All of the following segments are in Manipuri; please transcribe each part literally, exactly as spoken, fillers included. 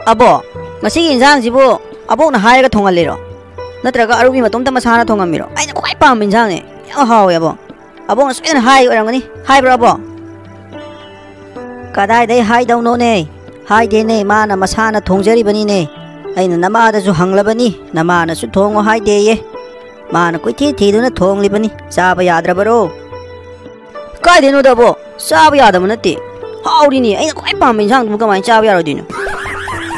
ꯑꯕꯣ, ꯉꯁꯤꯒꯤ ꯏꯟꯁꯥꯡꯁꯤꯕꯨ ꯑꯕꯣꯛꯅ ꯍꯥꯏꯔꯒ ꯊꯣꯡꯍꯜꯂꯤꯔꯣ? ꯅꯠꯇ꯭ꯔꯒ ꯑꯔꯨꯕꯤ ꯃꯇꯣꯝꯇ ꯃꯁꯥꯅ ꯊꯣꯡꯉꯝꯃꯤꯔꯣ? ꯑꯩꯅ ꯈ꯭ꯋꯥꯏ ꯄꯥꯝꯕ ꯏꯟꯁꯥꯡꯅꯦ꯫ ꯌꯥꯝ ꯍꯥꯎꯋꯦ ꯑꯕꯣ꯫ ꯑꯕꯣꯛꯅ ꯁꯣꯏꯗꯅ ꯍꯥꯏ ꯑꯣꯏꯔꯝꯒꯅꯤ꯫ ꯍꯥꯏꯕ꯭ꯔꯣ ꯑꯕꯣ? ꯀꯗꯥꯏꯗꯩ ꯍꯥꯏꯗꯧꯅꯣꯅꯦ? ꯍꯥꯏꯗꯦꯅꯦ, ꯃꯥꯅ ꯃꯁꯥꯅ ꯊꯣꯡꯖꯔꯤꯕꯅꯤꯅꯦ꯫ ꯑꯩꯅ ꯅꯃꯥꯗꯁꯨ ꯍꯪꯂꯕꯅꯤ, ꯅꯃꯥꯅꯁꯨ ꯊꯣꯡꯉꯣ ꯍꯥꯏꯗꯦꯌꯦ꯫ ꯃꯥꯅ ꯀꯣꯏꯊꯤ ꯊꯤꯗꯨꯅ ꯊꯣꯡꯂꯤꯕꯅꯤ꯫ ꯆꯥꯕ ꯌꯥꯗ꯭ꯔꯕꯔꯣ? ꯀꯥꯏꯗꯩꯅꯣꯗ ꯑꯕꯣ? ꯆꯥꯕ ꯌꯥꯗꯕ ꯅꯠꯇꯦ꯫ ꯍꯥꯎꯔꯤꯅꯦ꯫ ꯑꯩꯅ ꯈ꯭ꯋꯥꯏ ꯄꯥꯝꯕ ꯏꯟꯁꯥꯡꯗꯨꯕꯨ ꯀꯃꯥꯏꯅ ꯆꯥꯕ ꯌꯥꯔꯣꯏꯗꯣꯏꯅꯣ?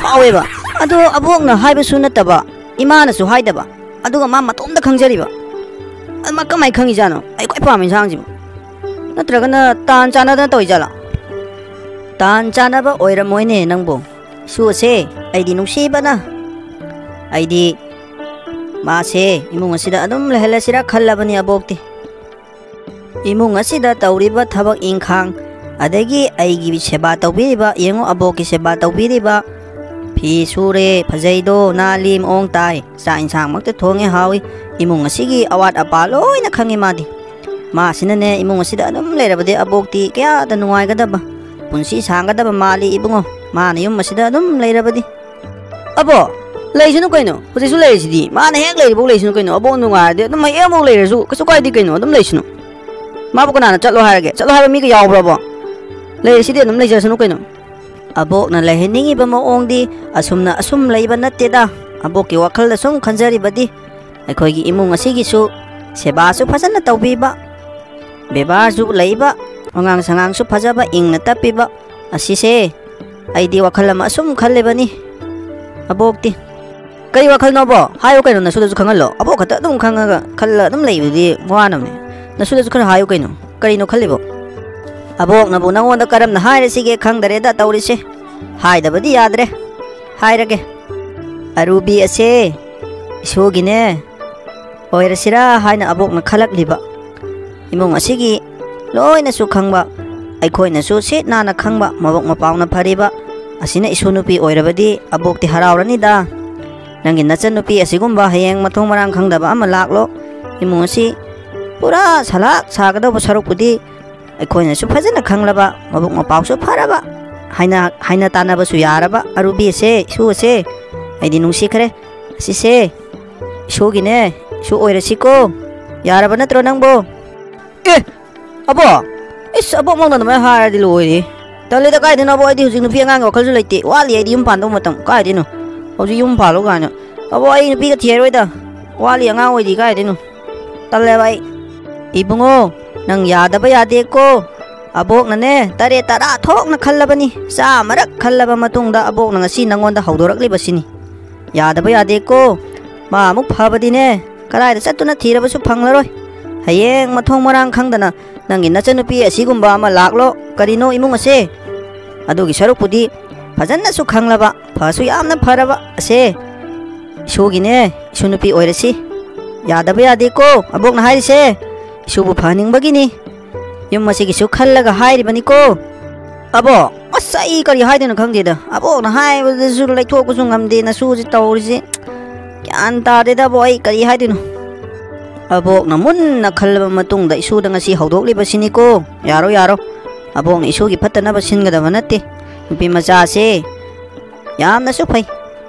ꯍꯥꯎꯋꯦꯕ꯫ ꯑꯗꯣ ꯑꯕꯣꯛꯅ ꯍꯥꯏꯕꯁꯨ ꯅꯠꯇꯕ, ꯏꯃꯥꯅꯁꯨ ꯍꯥꯏꯗꯕ, ꯑꯗꯨꯒ ꯃꯥ ꯃꯇꯣꯝꯇ ꯈꯪꯖꯔꯤꯕ꯫ ꯑꯗꯨ ꯃꯥ ꯀꯃꯥꯏꯅ ꯈꯪꯉꯤꯖꯥꯠꯅꯣ ꯑꯩ ꯈ꯭ꯋꯥꯏ ꯄꯥꯝꯕ ꯏꯟꯁꯥꯡꯁꯤꯕꯨ? ꯅꯠꯇ꯭ꯔꯒꯅ ꯇꯥꯟ ꯆꯥꯟꯅꯗꯅ ꯇꯧꯔꯤꯖꯥꯠꯂꯥ? ꯇꯥꯟ ꯆꯥꯟꯅꯕ ꯑꯣꯏꯔꯝꯃꯣꯏꯅꯦ ꯅꯪꯕꯨ꯫ ꯏꯁꯨ ꯑꯁꯦ, ꯑꯩꯗꯤ ꯅꯨꯡꯁꯤꯕꯅ, ꯑꯩꯗꯤ ꯃꯥꯁꯦ ꯏꯃꯨꯡ ꯑꯁꯤꯗ ꯑꯗꯨꯝ ꯂꯩꯍꯜꯂꯁꯤꯔꯥ ꯈꯜꯂꯕꯅꯤ ꯑꯕꯣꯛꯇꯤ꯫ ꯏꯃꯨꯡ ꯑꯁꯤꯗ ꯇꯧꯔꯤꯕ ꯊꯕꯛ ꯏꯪꯈꯥꯡ, ꯑꯗꯒꯤ ꯑꯩꯒꯤ ꯁꯦꯕꯥ ꯇꯧꯕꯤꯔꯤꯕ, ꯌꯦꯡꯉꯨ, ꯑꯕꯣꯛꯀꯤ ꯁꯦꯕꯥ ꯇꯧꯕꯤꯔꯤꯕ, ꯐꯤ ꯁꯨꯔꯦ, ꯐꯖꯩꯗꯣ, ꯅꯥꯜꯂꯤ, ꯃꯑꯣꯡ ꯇꯥꯏ, ꯆꯥꯛ ꯏꯟꯁꯥꯡꯃꯛꯇ ꯊꯣꯡꯉꯦ, ꯍꯥꯎꯏ, ꯏꯃꯨꯡ ꯑꯁꯤꯒꯤ ꯑꯋꯥꯠ ꯑꯄꯥ ꯂꯣꯏꯅ ꯈꯪꯉꯤ ꯃꯥꯗꯤ꯫ ꯃꯥꯁꯤꯅꯅꯦ ꯏꯃꯨꯡ ꯑꯁꯤꯗ ꯑꯗꯨꯝ ꯂꯩꯔꯕꯗꯤ ꯑꯕꯣꯛꯇꯤ ꯀꯌꯥꯗ ꯅꯨꯡꯉꯥꯏꯒꯗꯕ, ꯄꯨꯟꯁꯤ ꯁꯥꯡꯒꯗꯕ ꯃꯥꯜꯂꯤ ꯏꯕꯨꯡꯉꯣ, ꯃꯥꯅ ꯌꯨꯝ ꯑꯁꯤꯗ ꯑꯗꯨꯝ ꯂꯩꯔꯕꯗꯤ꯫ ꯑꯕꯣ, ꯂꯩꯁꯅꯨ ꯀꯩꯅꯣ, ꯍꯧꯖꯤꯛꯁꯨ ꯂꯩꯔꯤꯁꯤꯗꯤ꯫ ꯃꯥꯅ ꯍꯦꯛ ꯂꯩꯔꯤꯕꯧ ꯂꯩꯁꯅꯨ ꯀꯩꯅꯣ꯫ ꯑꯕꯣ ꯅꯨꯡꯉꯥꯏꯔꯗꯤ ꯑꯗꯨꯝ ꯍꯌꯦꯡꯐꯧ ꯂꯩꯔꯁꯨ ꯀꯩꯁꯨ ꯀꯥꯏꯗꯦ ꯀꯩꯅꯣ, ꯑꯗꯨꯝ ꯂꯩꯁꯅꯨ꯫ ꯃꯥꯕꯨ ꯀꯅꯥꯅ ꯆꯠꯂꯣ ꯍꯥꯏꯔꯒꯦ? ꯆꯠꯂꯣ ꯍꯥꯏꯕ ꯃꯤꯒ ꯌꯥꯎꯕ꯭ꯔꯕꯣ? ꯂꯩꯔꯤꯁꯤꯗꯤ ꯑꯗꯨꯝ ꯂꯩꯖꯁꯅꯨ ꯀꯩꯅꯣ꯫ ꯑꯕꯣꯛꯅ ꯂꯩꯍꯟꯅꯤꯡꯉꯤꯕ ꯃꯑꯣꯡꯗꯤ ꯑꯁꯨꯝꯅ ꯑꯁꯨꯝ ꯂꯩꯕ ꯅꯠꯇꯦꯗ꯫ ꯑꯕꯣꯛꯀꯤ ꯋꯥꯈꯜꯗ ꯁꯨꯝ ꯈꯟꯖꯔꯤꯕꯗꯤ ꯑꯩꯈꯣꯏꯒꯤ ꯏꯃꯨꯡ ꯑꯁꯤꯒꯤꯁꯨ ꯁꯦꯕꯥꯁꯨ ꯐꯖꯅ ꯇꯧꯕꯤꯕ, ꯕꯦꯕꯥꯔꯁꯨ ꯂꯩꯕ, ꯋꯥꯉꯥꯡ ꯁꯉꯥꯡꯁꯨ ꯐꯖꯕ, ꯏꯪꯅ ꯇꯞꯄꯤꯕ, ꯑꯁꯤꯁꯦ ꯑꯩꯗꯤ ꯋꯥꯈꯜ ꯑꯃ ꯑꯁꯨꯝ ꯈꯜꯂꯤꯕꯅꯤ꯫ ꯑꯕꯣꯛꯇꯤ, ꯀꯔꯤ ꯋꯥꯈꯜꯅꯣꯕꯣ? ꯍꯥꯏꯌꯨ ꯀꯩꯅꯣ, ꯅꯁꯨꯗꯁꯨ ꯈꯪꯍꯜꯂꯣ꯫ ꯑꯕꯣꯛ ꯈꯛꯇ ꯑꯗꯨꯝ ꯈꯪꯉꯒ ꯈꯜꯂ ꯑꯗꯨꯝ ꯂꯩꯕꯗꯤ ꯋꯥꯅꯕꯅꯦ꯫ ꯅꯁꯨꯗꯁꯨ ꯈꯔ ꯍꯥꯏꯌꯨ ꯀꯩꯅꯣ, ꯀꯔꯤꯅꯣ ꯈꯜꯂꯤꯕꯣ? ꯑꯕꯣꯛꯅꯕꯨ ꯅꯪꯉꯣꯟꯗ ꯀꯔꯝꯅ ꯍꯥꯏꯔꯁꯤꯒꯦ ꯈꯪꯗꯔꯦꯗ ꯇꯧꯔꯤꯁꯦ꯫ ꯍꯥꯏꯗꯕꯗꯤ ꯌꯥꯗ꯭ꯔꯦ, ꯍꯥꯏꯔꯒꯦ꯫ ꯑꯔꯨꯕꯤ ꯑꯁꯦ ꯏꯁꯣꯒꯤꯅꯦ ꯑꯣꯏꯔꯁꯤꯔꯥ ꯍꯥꯏꯅ ꯑꯕꯣꯛꯅ ꯈꯜꯂꯛꯂꯤꯕ꯫ ꯏꯃꯨꯡ ꯑꯁꯤꯒꯤ ꯂꯣꯏꯅꯁꯨ ꯈꯪꯕ, ꯑꯩꯈꯣꯏꯅꯁꯨ ꯁꯤꯠ ꯅꯥꯟꯅ ꯈꯪꯕ ꯃꯕꯨꯛ ꯃꯄꯥꯎꯅ ꯐꯔꯤꯕ ꯑꯁꯤꯅ ꯏꯁꯨ ꯅꯨꯄꯤ ꯑꯣꯏꯔꯕꯗꯤ ꯑꯕꯣꯛꯇꯤ ꯍꯔꯥꯎꯔꯅꯤꯗ꯫ ꯅꯪꯒꯤ ꯅꯆꯟꯅꯨꯄꯤ ꯑꯁꯤꯒꯨꯝꯕ ꯍꯌꯦꯡ ꯃꯊꯣꯡ ꯃꯔꯥꯡ ꯈꯪꯗꯕ ꯑꯃ ꯂꯥꯛꯂꯣ꯫ ꯏꯃꯨꯡ ꯑꯁꯤ ꯄꯨꯔꯥ ꯁꯂꯥꯛ ꯁꯥꯒꯗꯧꯕ ꯁꯔꯨꯛꯄꯨꯗꯤ ꯑꯩꯈꯣꯏꯅꯁꯨ ꯐꯖꯅ ꯈꯪꯂꯕ, ꯃꯕꯨꯛ ꯃꯄꯥꯎꯁꯨ ꯐꯔꯕ ꯍꯥꯏꯅ ꯍꯥꯏꯅ ꯇꯥꯟꯅꯕꯁꯨ ꯌꯥꯔꯕ ꯑꯔꯨꯕꯤ ꯑꯁꯦ, ꯏꯁꯨ ꯑꯁꯦ꯫ ꯑꯩꯗꯤ ꯅꯨꯡꯁꯤꯈ꯭ꯔꯦ꯫ ꯑꯁꯤꯁꯦ ꯏꯁꯨꯒꯤꯅꯦ, ꯏꯁꯨ ꯑꯣꯏꯔꯁꯤꯀꯣ꯫ ꯌꯥꯔꯕ ꯅꯠꯇ꯭ꯔꯣ ꯅꯪꯕꯣ? ꯑꯦ, ꯑꯕꯣ! ꯏꯁ, ꯑꯕꯣꯛꯃꯛꯅ ꯑꯗꯨꯃꯥꯏꯅ ꯍꯥꯏꯔꯗꯤ ꯂꯣꯏꯔꯦ꯫ ꯇꯜꯂꯦꯗ, ꯀꯥꯏꯗꯩꯅꯣ ꯑꯕꯣ? ꯑꯩꯗꯤ ꯍꯧꯖꯤꯛ ꯅꯨꯄꯤ ꯑꯉꯥꯡꯒꯤ ꯋꯥꯈꯜꯁꯨ ꯂꯩꯇꯦ꯫ ꯋꯥꯠꯂꯤ ꯑꯩꯗꯤ ꯌꯨꯝ ꯄꯥꯟꯗꯧ ꯃꯇꯝ꯫ ꯀꯥꯏꯗꯩꯅꯣ? ꯍꯧꯖꯤꯛ ꯌꯨꯝ ꯄꯥꯜꯂꯣ ꯀꯥꯏꯅ꯫ ꯑꯕꯣ, ꯑꯩ ꯅꯨꯄꯤꯒ ꯊꯤꯔꯔꯣꯏꯗ꯫ ꯋꯥꯠꯂꯤ, ꯑꯉꯥꯡ ꯑꯣꯏꯔꯤ, ꯀꯥꯏꯗꯩꯅꯣ? ꯇꯜꯂꯦꯕ ꯑꯩ꯫ ꯏꯕꯨꯡꯉꯣ, ꯅꯪ ꯌꯥꯗꯕ ꯌꯥꯗꯦꯀꯣ꯫ ꯑꯕꯣꯛꯅꯅꯦ, ꯇꯔꯦꯠ ꯇꯔꯥ ꯊꯣꯛꯅ ꯈꯜꯂꯕꯅꯤ꯫ ꯆꯥꯝꯃꯔꯛ ꯈꯜꯂꯕ ꯃꯇꯨꯡꯗ ꯑꯕꯣꯛꯅ ꯉꯁꯤ ꯅꯪꯉꯣꯟꯗ ꯍꯧꯗꯣꯔꯛꯂꯤꯕꯁꯤꯅꯤ꯫ ꯌꯥꯗꯕ ꯌꯥꯗꯦꯀꯣ꯫ ꯃꯥ ꯑꯃꯨꯛ ꯐꯕꯗꯤꯅꯦ, ꯀꯗꯥꯏꯗ ꯆꯠꯇꯨꯅ ꯊꯤꯔꯕꯁꯨ ꯐꯪꯂꯔꯣꯏ꯫ ꯍꯌꯦꯡ ꯃꯊꯣꯡ ꯃꯔꯥꯡ ꯈꯪꯗꯅ ꯅꯪꯒꯤ ꯅꯆꯟꯅꯨꯄꯤ ꯑꯁꯤꯒꯨꯝꯕ ꯑꯃ ꯂꯥꯛꯂꯣ꯫ ꯀꯔꯤꯅꯣ ꯏꯃꯨꯡ ꯑꯁꯦ? ꯑꯗꯨꯒꯤ ꯁꯔꯨꯛꯄꯨꯗꯤ ꯐꯖꯅꯁꯨ ꯈꯪꯂꯕ, ꯐꯁꯨ ꯌꯥꯝꯅ ꯐꯔꯕ ꯑꯁꯦ ꯏꯁꯨꯒꯤꯅꯦ, ꯏꯁꯨ ꯅꯨꯄꯤ ꯑꯣꯏꯔꯁꯤ꯫ ꯌꯥꯗꯕ ꯌꯥꯗꯦꯀꯣ, ꯑꯕꯣꯛꯅ ꯍꯥꯏꯔꯤꯁꯦ꯫ ꯏꯁꯨꯕꯨ ꯐꯍꯟꯅꯤꯡꯕꯒꯤꯅꯤ꯫ ꯌꯨꯝ ꯑꯁꯤꯒꯤꯁꯨ ꯈꯜꯂꯒ ꯍꯥꯏꯔꯤꯕꯅꯤꯀꯣ꯫ ꯑꯕꯣ, ꯑꯁ, ꯑꯩ ꯀꯔꯤ ꯍꯥꯏꯗꯣꯏꯅꯣ ꯈꯪꯗꯦꯗ꯫ ꯑꯕꯣꯛꯅ ꯍꯥꯏꯕꯗꯁꯨ ꯂꯩꯊꯣꯛꯄꯁꯨ ꯉꯝꯗꯦ, ꯅꯁꯨꯁꯤ ꯇꯧꯔꯤꯁꯤ꯫ ꯒ꯭ꯌꯥꯟ ꯇꯥꯗꯦꯗ ꯑꯕꯣ, ꯑꯩ ꯀꯔꯤ ꯍꯥꯏꯗꯣꯏꯅꯣ꯫ ꯑꯕꯣꯛꯅ ꯃꯨꯟꯅ ꯈꯜꯂꯕ ꯃꯇꯨꯡꯗ ꯏꯁꯨꯗ ꯉꯁꯤ ꯍꯧꯗꯣꯛꯂꯤꯕꯁꯤꯅꯤꯀꯣ꯫ ꯌꯥꯔꯣ, ꯌꯥꯔꯣ꯫ ꯑꯕꯣꯛꯅ ꯏꯁꯨꯒꯤ ꯐꯠꯇꯅꯕ ꯁꯤꯟꯒꯗꯕ ꯅꯠꯇꯦ꯫ ꯅꯨꯄꯤ ꯃꯆꯥꯁꯦ ꯌꯥꯝꯅꯁꯨ ꯐꯩ꯫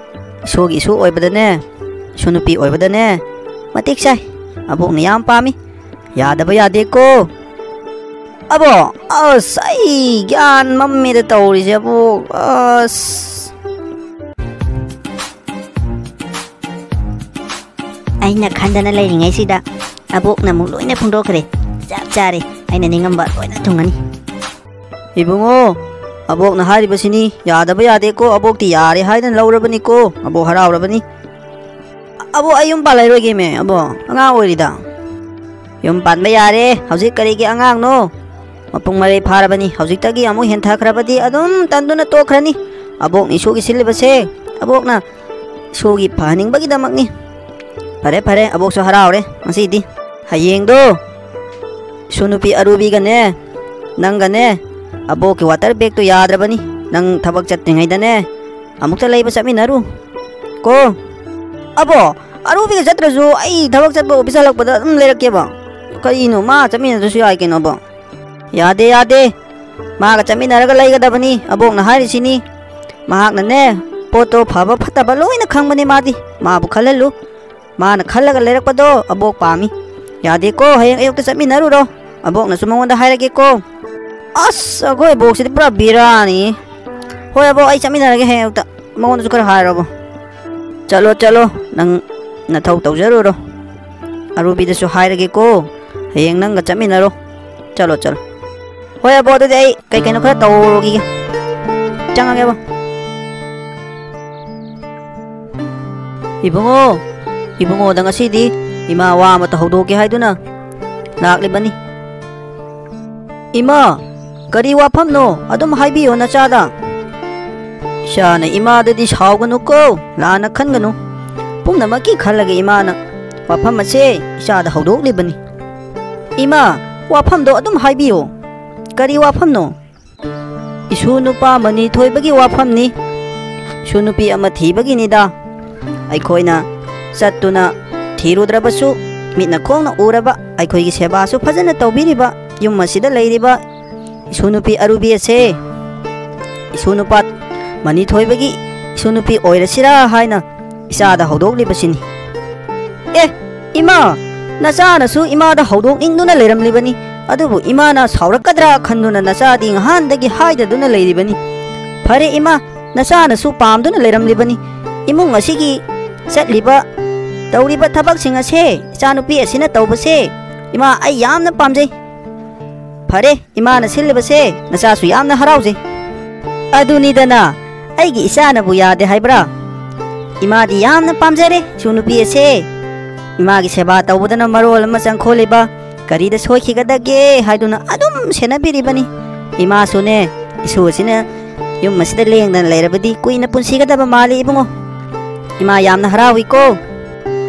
ꯏꯁꯨꯒꯤ ꯏꯁꯨ ꯑꯣꯏꯕꯗꯅꯦ, ꯏꯁꯨ ꯅꯨꯄꯤ ꯑꯣꯏꯕꯗꯅꯦ, ꯃꯇꯤꯛ ꯆꯥꯏ꯫ ꯑꯕꯣꯛꯅ ꯌꯥꯝ ꯄꯥꯝꯃꯤ꯫ ꯌꯥꯗꯕ ꯌꯥꯗꯦꯀꯣ꯫ ꯑꯕꯣ, ꯑꯁ, ꯑꯩ ꯒ꯭ꯌꯥꯟ ꯃꯝꯃꯦꯗ ꯇꯧꯔꯤꯁꯦ, ꯑꯕꯣꯛ꯫ ꯑꯁ꯫ ꯑꯩꯅ ꯈꯟꯗꯅ ꯂꯩꯔꯤꯉꯩꯁꯤꯗ ꯑꯕꯣꯛꯅ ꯑꯃꯨꯛ ꯂꯣꯏꯅ ꯐꯣꯡꯗꯣꯛꯈ꯭ꯔꯦ꯫ ꯆꯞ ꯆꯥꯔꯦ꯫ ꯑꯩꯅ ꯅꯤꯡꯉꯝꯕ ꯂꯣꯏꯅ ꯊꯨꯡꯉꯅꯤ꯫ ꯏꯕꯨꯡꯉꯣ, ꯑꯕꯣꯛꯅ ꯍꯥꯏꯔꯤꯕꯁꯤꯅꯤ, ꯌꯥꯗꯕ ꯌꯥꯗꯦꯀꯣ, ꯑꯕꯣꯛꯇꯤ ꯌꯥꯔꯦ ꯍꯥꯏꯗꯅ ꯂꯧꯔꯕꯅꯤꯀꯣ, ꯑꯕꯣꯛ ꯍꯔꯥꯎꯔꯕꯅꯤ꯫ ꯑꯕꯣꯛ, ꯑꯩ ꯌꯨꯝ ꯄꯥꯜꯂꯔꯣꯏꯒꯦꯃꯦ, ꯑꯕꯣꯛ, ꯑꯉꯥꯡ ꯑꯣꯏꯔꯤꯗ꯫ ꯌꯨꯝ ꯄꯥꯟꯕ ꯌꯥꯔꯦ, ꯍꯧꯖꯤꯛ ꯀꯔꯤꯒꯤ ꯑꯉꯥꯡꯅꯣ? ꯃꯄꯨꯡ ꯃꯔꯩ ꯐꯥꯔꯕꯅꯤ, ꯍꯧꯖꯤꯛꯇꯒꯤ ꯑꯃꯨꯛ ꯍꯦꯟꯊꯈ꯭ꯔꯕꯗꯤ ꯑꯗꯨꯝ ꯇꯟꯗꯨꯅ ꯇꯣꯛꯈ꯭ꯔꯅꯤ꯫ ꯑꯕꯣꯛꯅ ꯏꯁꯨꯒꯤ ꯁꯤꯜꯂꯤꯕꯁꯦ, ꯑꯕꯣꯛꯅ ꯏꯁꯨꯒꯤ ꯐꯍꯟꯅꯤꯡꯕꯒꯤꯗꯃꯛꯅꯤ꯫ ꯐꯔꯦ, ꯐꯔꯦ, ꯑꯕꯣꯛꯁꯨ ꯍꯔꯥꯎꯔꯦ ꯉꯁꯤꯗꯤ꯫ ꯍꯌꯦꯡꯗꯣ ꯏꯁꯨ ꯅꯨꯄꯤ ꯑꯔꯨꯕꯤꯒꯅꯦ, ꯅꯪꯒꯅꯦ, ꯑꯕꯣꯛꯀꯤ ꯋꯥꯇꯔ ꯕꯦꯒꯇꯣ ꯌꯥꯗ꯭ꯔꯕꯅꯤ꯫ ꯅꯪ ꯊꯕꯛ ꯆꯠꯇ꯭ꯔꯤꯉꯩꯗꯅꯦ, ꯑꯃꯨꯛꯇ ꯂꯩꯕ ꯆꯠꯃꯤꯟꯅꯔꯨ ꯀꯣ꯫ ꯑꯕꯣ, ꯑꯔꯨꯕꯤꯒ ꯆꯠꯇ꯭ꯔꯁꯨ ꯑꯩ ꯊꯕꯛ ꯆꯠꯄ ꯑꯣꯐꯤꯁ ꯍꯜꯂꯛꯄꯗ ꯑꯗꯨꯝ ꯂꯩꯔꯛꯀꯦꯕ꯫ ꯀꯔꯤꯅꯣ, ꯃꯥ ꯆꯠꯃꯤꯟꯅꯗ꯭ꯔꯁꯨ ꯌꯥꯏ ꯀꯩꯅꯣ, ꯑꯕꯣ꯫ ꯌꯥꯗꯦ, ꯌꯥꯗꯦ꯫ ꯃꯥꯒ ꯆꯠꯃꯤꯟꯅꯔꯒ ꯂꯩꯒꯗꯕꯅꯤ, ꯑꯕꯣꯛꯅ ꯍꯥꯏꯔꯤꯁꯤꯅꯤ꯫ ꯃꯍꯥꯛꯅꯅꯦ, ꯄꯣꯠꯇꯣ ꯐꯕ ꯐꯠꯇꯕ ꯂꯣꯏꯅ ꯈꯪꯕꯅꯤ ꯃꯥꯗꯤ꯫ ꯃꯥꯕꯨ ꯈꯜꯍꯜꯂꯨ꯫ ꯃꯥꯅ ꯈꯜꯂꯒ ꯂꯩꯔꯛꯄꯗꯣ ꯑꯕꯣꯛ ꯄꯥꯝꯃꯤ꯫ ꯌꯥꯗꯦꯀꯣ, ꯍꯌꯦꯡ ꯑꯌꯨꯛꯇ ꯆꯠꯃꯤꯟꯅꯔꯨꯔꯣ꯫ ꯑꯕꯣꯛꯅꯁꯨ ꯃꯉꯣꯟꯗ ꯍꯥꯏꯔꯒꯦꯀꯣ꯫ ꯑꯁ, ꯑꯩꯈꯣꯏ ꯑꯕꯣꯛꯁꯤꯗꯤ ꯄꯨꯔꯥ ꯕꯤꯔꯥꯅꯤ꯫ ꯍꯣꯏ ꯑꯕꯣꯛ, ꯑꯩ ꯆꯠꯃꯤꯟꯅꯔꯒꯦ ꯍꯌꯦꯡ ꯑꯌꯨꯛꯇ꯫ ꯃꯉꯣꯟꯗꯁꯨ ꯈꯔ ꯍꯥꯏꯔꯣꯕꯣ꯫ ꯆꯠꯂꯣ, ꯆꯠꯂꯣ, ꯅꯪ ꯅꯊꯧ ꯇꯧꯖꯔꯨꯔꯣ꯫ ꯑꯔꯨꯕꯤꯗꯁꯨ ꯍꯥꯏꯔꯒꯦꯀꯣ, ꯍꯌꯦꯡ ꯅꯪꯒ ꯆꯠꯃꯤꯟꯅꯔꯣ꯫ ꯆꯠꯂꯣ, ꯆꯠꯂꯣ꯫ ꯍꯣꯏ ꯑꯕꯣ, ꯑꯗꯨꯗꯤ ꯑꯩ ꯀꯩ ꯀꯩꯅꯣ ꯈꯔ ꯇꯧꯔꯨꯈꯤꯒꯦ꯫ ꯆꯪꯉꯒꯦꯕ꯫ ꯏꯕꯨꯡꯉꯣ, ꯏꯕꯨꯡꯉꯣꯗ ꯉꯁꯤꯗꯤ ꯏꯃꯥ ꯋꯥ ꯑꯃꯇ ꯍꯧꯗꯣꯛꯀꯦ ꯍꯥꯏꯗꯨꯅ ꯂꯥꯛꯂꯤꯕꯅꯤ꯫ ꯏꯃꯥ, ꯀꯔꯤ ꯋꯥꯐꯝꯅꯣ? ꯑꯗꯨꯝ ꯍꯥꯏꯕꯤꯌꯣ ꯅꯆꯥꯗ꯫ ꯏꯆꯥꯅ ꯏꯃꯥꯗꯗꯤ ꯁꯥꯎꯒꯅꯨꯀꯣ, ꯂꯥꯟꯅ ꯈꯟꯒꯅꯨ꯫ ꯄꯨꯝꯅꯃꯛꯀꯤ ꯈꯜꯂꯒ ꯏꯃꯥꯅ ꯋꯥꯐꯝ ꯑꯁꯦ ꯏꯆꯥꯗ ꯍꯧꯗꯣꯛꯂꯤꯕꯅꯤ꯫ ꯏꯃꯥ, ꯋꯥꯐꯝꯗꯣ ꯑꯗꯨꯝ ꯍꯥꯏꯕꯤꯌꯣ꯫ ꯀꯔꯤ ꯋꯥꯐꯝꯅꯣ? ꯏꯁꯨ ꯅꯨꯄꯥ ꯃꯅꯤ ꯊꯣꯏꯕꯒꯤ ꯋꯥꯐꯝꯅꯤ꯫ ꯏꯁꯨ ꯅꯨꯄꯤ ꯑꯃ ꯊꯤꯕꯒꯤꯅꯤꯗ꯫ ꯑꯩꯈꯣꯏꯅ ꯆꯠꯇꯨꯅ ꯊꯤꯔꯨꯗ꯭ꯔꯕꯁꯨ, ꯃꯤꯠꯅ ꯈꯣꯡꯅ ꯎꯔꯕ, ꯑꯩꯈꯣꯏꯒꯤ ꯁꯦꯕꯥꯁꯨ ꯐꯖꯅ ꯇꯧꯕꯤꯔꯤꯕ ꯌꯨꯝ ꯑꯁꯤꯗ ꯂꯩꯔꯤꯕ ꯏꯁꯨ ꯅꯨꯄꯤ ꯑꯔꯨꯕꯤ ꯑꯁꯦ ꯏꯁꯨ ꯅꯨꯄꯥ ꯃꯅꯤ ꯊꯣꯏꯕꯒꯤ ꯏꯁꯨ ꯅꯨꯄꯤ ꯑꯣꯏꯔꯁꯤꯔꯥ ꯍꯥꯏꯅ ꯏꯆꯥꯗ ꯍꯧꯗꯣꯛꯂꯤꯕꯁꯤꯅꯤ꯫ ꯑꯦ, ꯏꯃꯥ, ꯅꯆꯥꯅꯁꯨ ꯏꯃꯥꯗ ꯍꯧꯗꯣꯛꯅꯤꯡꯗꯨꯅ ꯂꯩꯔꯝꯂꯤꯕꯅꯤ, ꯑꯗꯨꯕꯨ ꯏꯃꯥꯅ ꯁꯥꯎꯔꯛꯀꯗ꯭ꯔꯥ ꯈꯟꯗꯨꯅ ꯅꯆꯥꯗꯤ ꯉꯍꯥꯟꯗꯒꯤ ꯍꯥꯏꯗꯗꯨꯅ ꯂꯩꯔꯤꯕꯅꯤ꯫ ꯐꯔꯦ ꯏꯃꯥ, ꯅꯆꯥꯅꯁꯨ ꯄꯥꯝꯗꯨꯅ ꯂꯩꯔꯝꯂꯤꯕꯅꯤ꯫ ꯏꯃꯨꯡ ꯑꯁꯤꯒꯤ ꯆꯠꯂꯤꯕ, ꯇꯧꯔꯤꯕ ꯊꯕꯛꯁꯤꯡ ꯑꯁꯦ ꯏꯆꯥꯅꯨꯄꯤ ꯑꯁꯤꯅ ꯇꯧꯕꯁꯦ, ꯏꯃꯥ, ꯑꯩ ꯌꯥꯝꯅ ꯄꯥꯝꯖꯩ꯫ ꯐꯔꯦ, ꯏꯃꯥꯅ ꯁꯤꯜꯂꯤꯕꯁꯦ ꯅꯆꯥꯁꯨ ꯌꯥꯝꯅ ꯍꯔꯥꯎꯖꯩ꯫ ꯑꯗꯨꯅꯤꯗꯅ, ꯑꯩꯒꯤ ꯏꯆꯥꯅꯕꯨ ꯌꯥꯗꯦ ꯍꯥꯏꯕ꯭ꯔꯥ? ꯏꯃꯥꯗꯤ ꯌꯥꯝꯅ ꯄꯥꯝꯖꯔꯦ ꯏꯁꯨ ꯅꯨꯄꯤ ꯑꯁꯦ꯫ ꯏꯃꯥꯒꯤ ꯁꯦꯕꯥ ꯇꯧꯕꯗꯅ ꯃꯔꯣꯜ ꯑꯃ ꯆꯪꯈꯣꯜꯂꯤꯕ, ꯀꯔꯤꯗ ꯁꯣꯏꯈꯤꯒꯗꯒꯦ ꯍꯥꯏꯗꯨꯅ ꯑꯗꯨꯝ ꯁꯦꯟꯅꯕꯤꯔꯤꯕꯅꯤ꯫ ꯏꯃꯥꯁꯨꯅꯦ, ꯏꯁꯨ ꯑꯁꯤꯅ ꯌꯨꯝ ꯑꯁꯤꯗ ꯂꯦꯡꯗꯅ ꯂꯩꯔꯕꯗꯤ ꯀꯨꯏꯅ ꯄꯨꯟꯁꯤꯒꯗꯕ ꯃꯥꯜꯂꯤ ꯏꯕꯨꯡꯉꯣ꯫ ꯏꯃꯥ ꯌꯥꯝꯅ ꯍꯔꯥꯎꯏꯀꯣ꯫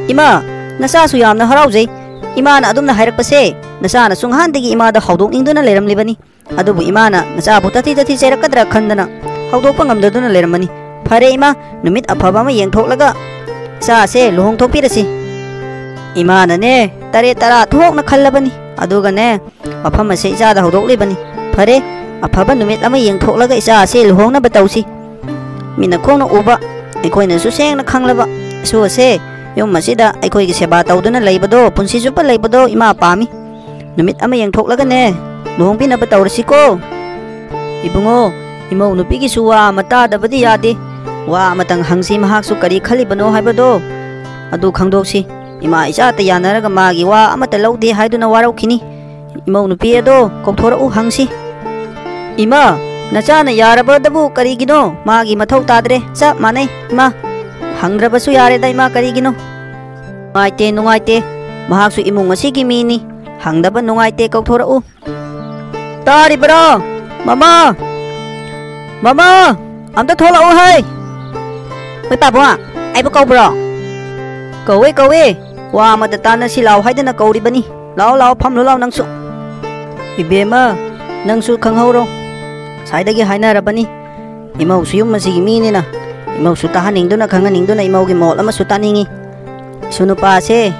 ꯏꯃꯥ, ꯅꯆꯥꯁꯨ ꯌꯥꯝꯅ ꯍꯔꯥꯎꯖꯩ꯫ ꯏꯃꯥꯅ ꯑꯗꯨꯝꯅ ꯍꯥꯏꯔꯛꯄꯁꯦ, ꯅꯆꯥꯅꯁꯨ ꯉꯍꯥꯟꯗꯒꯤ ꯏꯃꯥꯗ ꯍꯧꯗꯣꯛꯅꯤꯡꯗꯨꯅ ꯂꯩꯔꯝꯂꯤꯕꯅꯤ꯫ ꯑꯗꯨꯕꯨ ꯏꯃꯥꯅ ꯅꯆꯥꯕꯨ ꯇꯥꯊꯤ ꯇꯥꯊꯤ ꯆꯩꯔꯛꯀꯗ꯭ꯔꯥ ꯈꯟꯗꯅ ꯍꯧꯗꯣꯛꯄ ꯉꯝꯗꯗꯨꯅ ꯂꯩꯔꯝꯕꯅꯤ꯫ ꯐꯔꯦ ꯏꯃꯥ, ꯅꯨꯃꯤꯠ ꯑꯐꯕ ꯑꯃ ꯌꯦꯡꯊꯣꯛꯂꯒ ꯏꯆꯥꯁꯦ ꯂꯨꯍꯣꯡꯊꯣꯛꯄꯤꯔꯁꯤ꯫ ꯏꯃꯥꯅꯅꯦ ꯇꯔꯦꯠ ꯇꯔꯥ ꯊꯣꯛꯅ ꯈꯜꯂꯕꯅꯤ꯫ ꯑꯗꯨꯒꯅꯦ, ꯋꯥꯐꯝ ꯑꯁꯦ ꯏꯆꯥꯗ ꯍꯧꯗꯣꯛꯂꯤꯕꯅꯤ꯫ ꯐꯔꯦ, ꯑꯐꯕ ꯅꯨꯃꯤꯠ ꯑꯃ ꯌꯦꯡꯊꯣꯛꯂꯒ ꯏꯆꯥ ꯑꯁꯦ ꯂꯨꯍꯣꯡꯅꯕ ꯇꯧꯁꯤ꯫ ꯃꯤꯠꯅ ꯈꯣꯡꯅ ꯎꯕ, ꯑꯩꯈꯣꯏꯅꯁꯨ ꯁꯦꯡꯅ ꯈꯪꯂꯕ ꯏꯁꯨ ꯑꯁꯦ ꯌꯨꯝ ꯑꯁꯤꯗ ꯑꯩꯈꯣꯏꯒꯤ ꯁꯦꯕꯥ ꯇꯧꯗꯨꯅ ꯂꯩꯕꯗꯣ, ꯄꯨꯟꯁꯤ ꯆꯨꯞꯄ ꯂꯩꯕꯗꯣ ꯏꯃꯥ ꯄꯥꯝꯃꯤ꯫ ꯅꯨꯃꯤꯠ ꯑꯃ ꯌꯦꯡꯊꯣꯛꯂꯒꯅꯦ ꯂꯨꯍꯣꯡꯕꯤꯅꯕ ꯇꯧꯔꯁꯤꯀꯣ꯫ ꯏꯕꯨꯡꯉꯣ, ꯏꯃꯧ ꯅꯨꯄꯤꯒꯤꯁꯨ ꯋꯥ ꯑꯃ ꯇꯥꯗꯕꯗꯤ ꯌꯥꯗꯦ꯫ ꯋꯥ ꯑꯃꯇꯪ ꯍꯪꯁꯤ, ꯃꯍꯥꯛꯁꯨ ꯀꯔꯤ ꯈꯜꯂꯤꯕꯅꯣ ꯍꯥꯏꯕꯗꯣ ꯑꯗꯨ ꯈꯪꯗꯣꯛꯁꯤ꯫ ꯏꯃꯥ ꯏꯆꯥꯇ ꯌꯥꯅꯔꯒ ꯃꯥꯒꯤ ꯋꯥ ꯑꯃꯠꯇ ꯂꯧꯗꯦ ꯍꯥꯏꯗꯨꯅ ꯋꯥꯔꯧꯈꯤꯅꯤ꯫ ꯏꯃꯧ ꯅꯨꯄꯤ ꯑꯗꯣ ꯀꯧꯊꯣꯔꯛꯎ, ꯍꯪꯁꯤ꯫ ꯏꯃꯥ, ꯅꯆꯥꯅ ꯌꯥꯔꯕꯗꯕꯨ ꯀꯔꯤꯒꯤꯅꯣ? ꯃꯥꯒꯤ ꯃꯊꯧ ꯇꯥꯗ꯭ꯔꯦ, ꯆꯞ ꯃꯥꯟꯅꯩ ꯏꯃꯥ꯫ ꯍꯪꯗ꯭ꯔꯕꯁꯨ ꯌꯥꯔꯦꯗ ꯏꯃꯥ, ꯀꯔꯤꯒꯤꯅꯣ? ꯅꯨꯡꯉꯥꯏꯇꯦ, ꯅꯨꯡꯉꯥꯏꯇꯦ꯫ ꯃꯍꯥꯛꯁꯨ ꯏꯃꯨꯡ ꯑꯁꯤꯒꯤ ꯃꯤꯅꯤ꯫ ꯍꯪꯗꯕ ꯅꯨꯡꯉꯥꯏꯇꯦ, ꯀꯧꯊꯣꯔꯛꯎ꯫ ꯇꯥꯔꯤꯕ꯭ꯔꯣ? ꯃꯃꯥ! ꯃꯃꯥ! ꯑꯝꯇ ꯊꯣꯛꯂꯛꯎ ꯍꯩ! ꯍꯣꯏ ꯄꯥꯕꯨꯡ, ꯑꯩꯕꯨ ꯀꯧꯕ꯭ꯔꯣ? ꯀꯧꯋꯦ, ꯀꯧꯋꯦ꯫ ꯋꯥ ꯑꯃꯗ ꯇꯥꯟꯅꯁꯤ ꯂꯥꯎ ꯍꯥꯏꯗꯅ ꯀꯧꯔꯤꯕꯅꯤ꯫ ꯂꯥꯎ, ꯂꯥꯎ, ꯐꯝꯂꯨ ꯂꯥꯎ ꯅꯪꯁꯨ꯫ ꯏꯕꯦꯝꯃ, ꯅꯪꯁꯨ ꯈꯪꯍꯧꯔꯣ꯫ ꯉꯁꯥꯏꯗꯒꯤ ꯍꯥꯏꯅꯔꯕꯅꯤ꯫ ꯏꯃꯧꯁꯨ ꯌꯨꯝ ꯑꯁꯤꯒꯤ ꯃꯤꯅꯤꯅ, ꯏꯃꯧꯁꯨ ꯇꯥꯍꯟꯅꯤꯡꯗꯨꯅ ꯈꯪꯍꯟꯅꯤꯡꯗꯨꯅ ꯏꯃꯧꯒꯤ ꯃꯣꯠ ꯑꯃꯁꯨ ꯇꯥꯅꯤꯡꯉꯤ꯫ ꯏꯁꯨ ꯅꯨꯄꯥꯁꯦ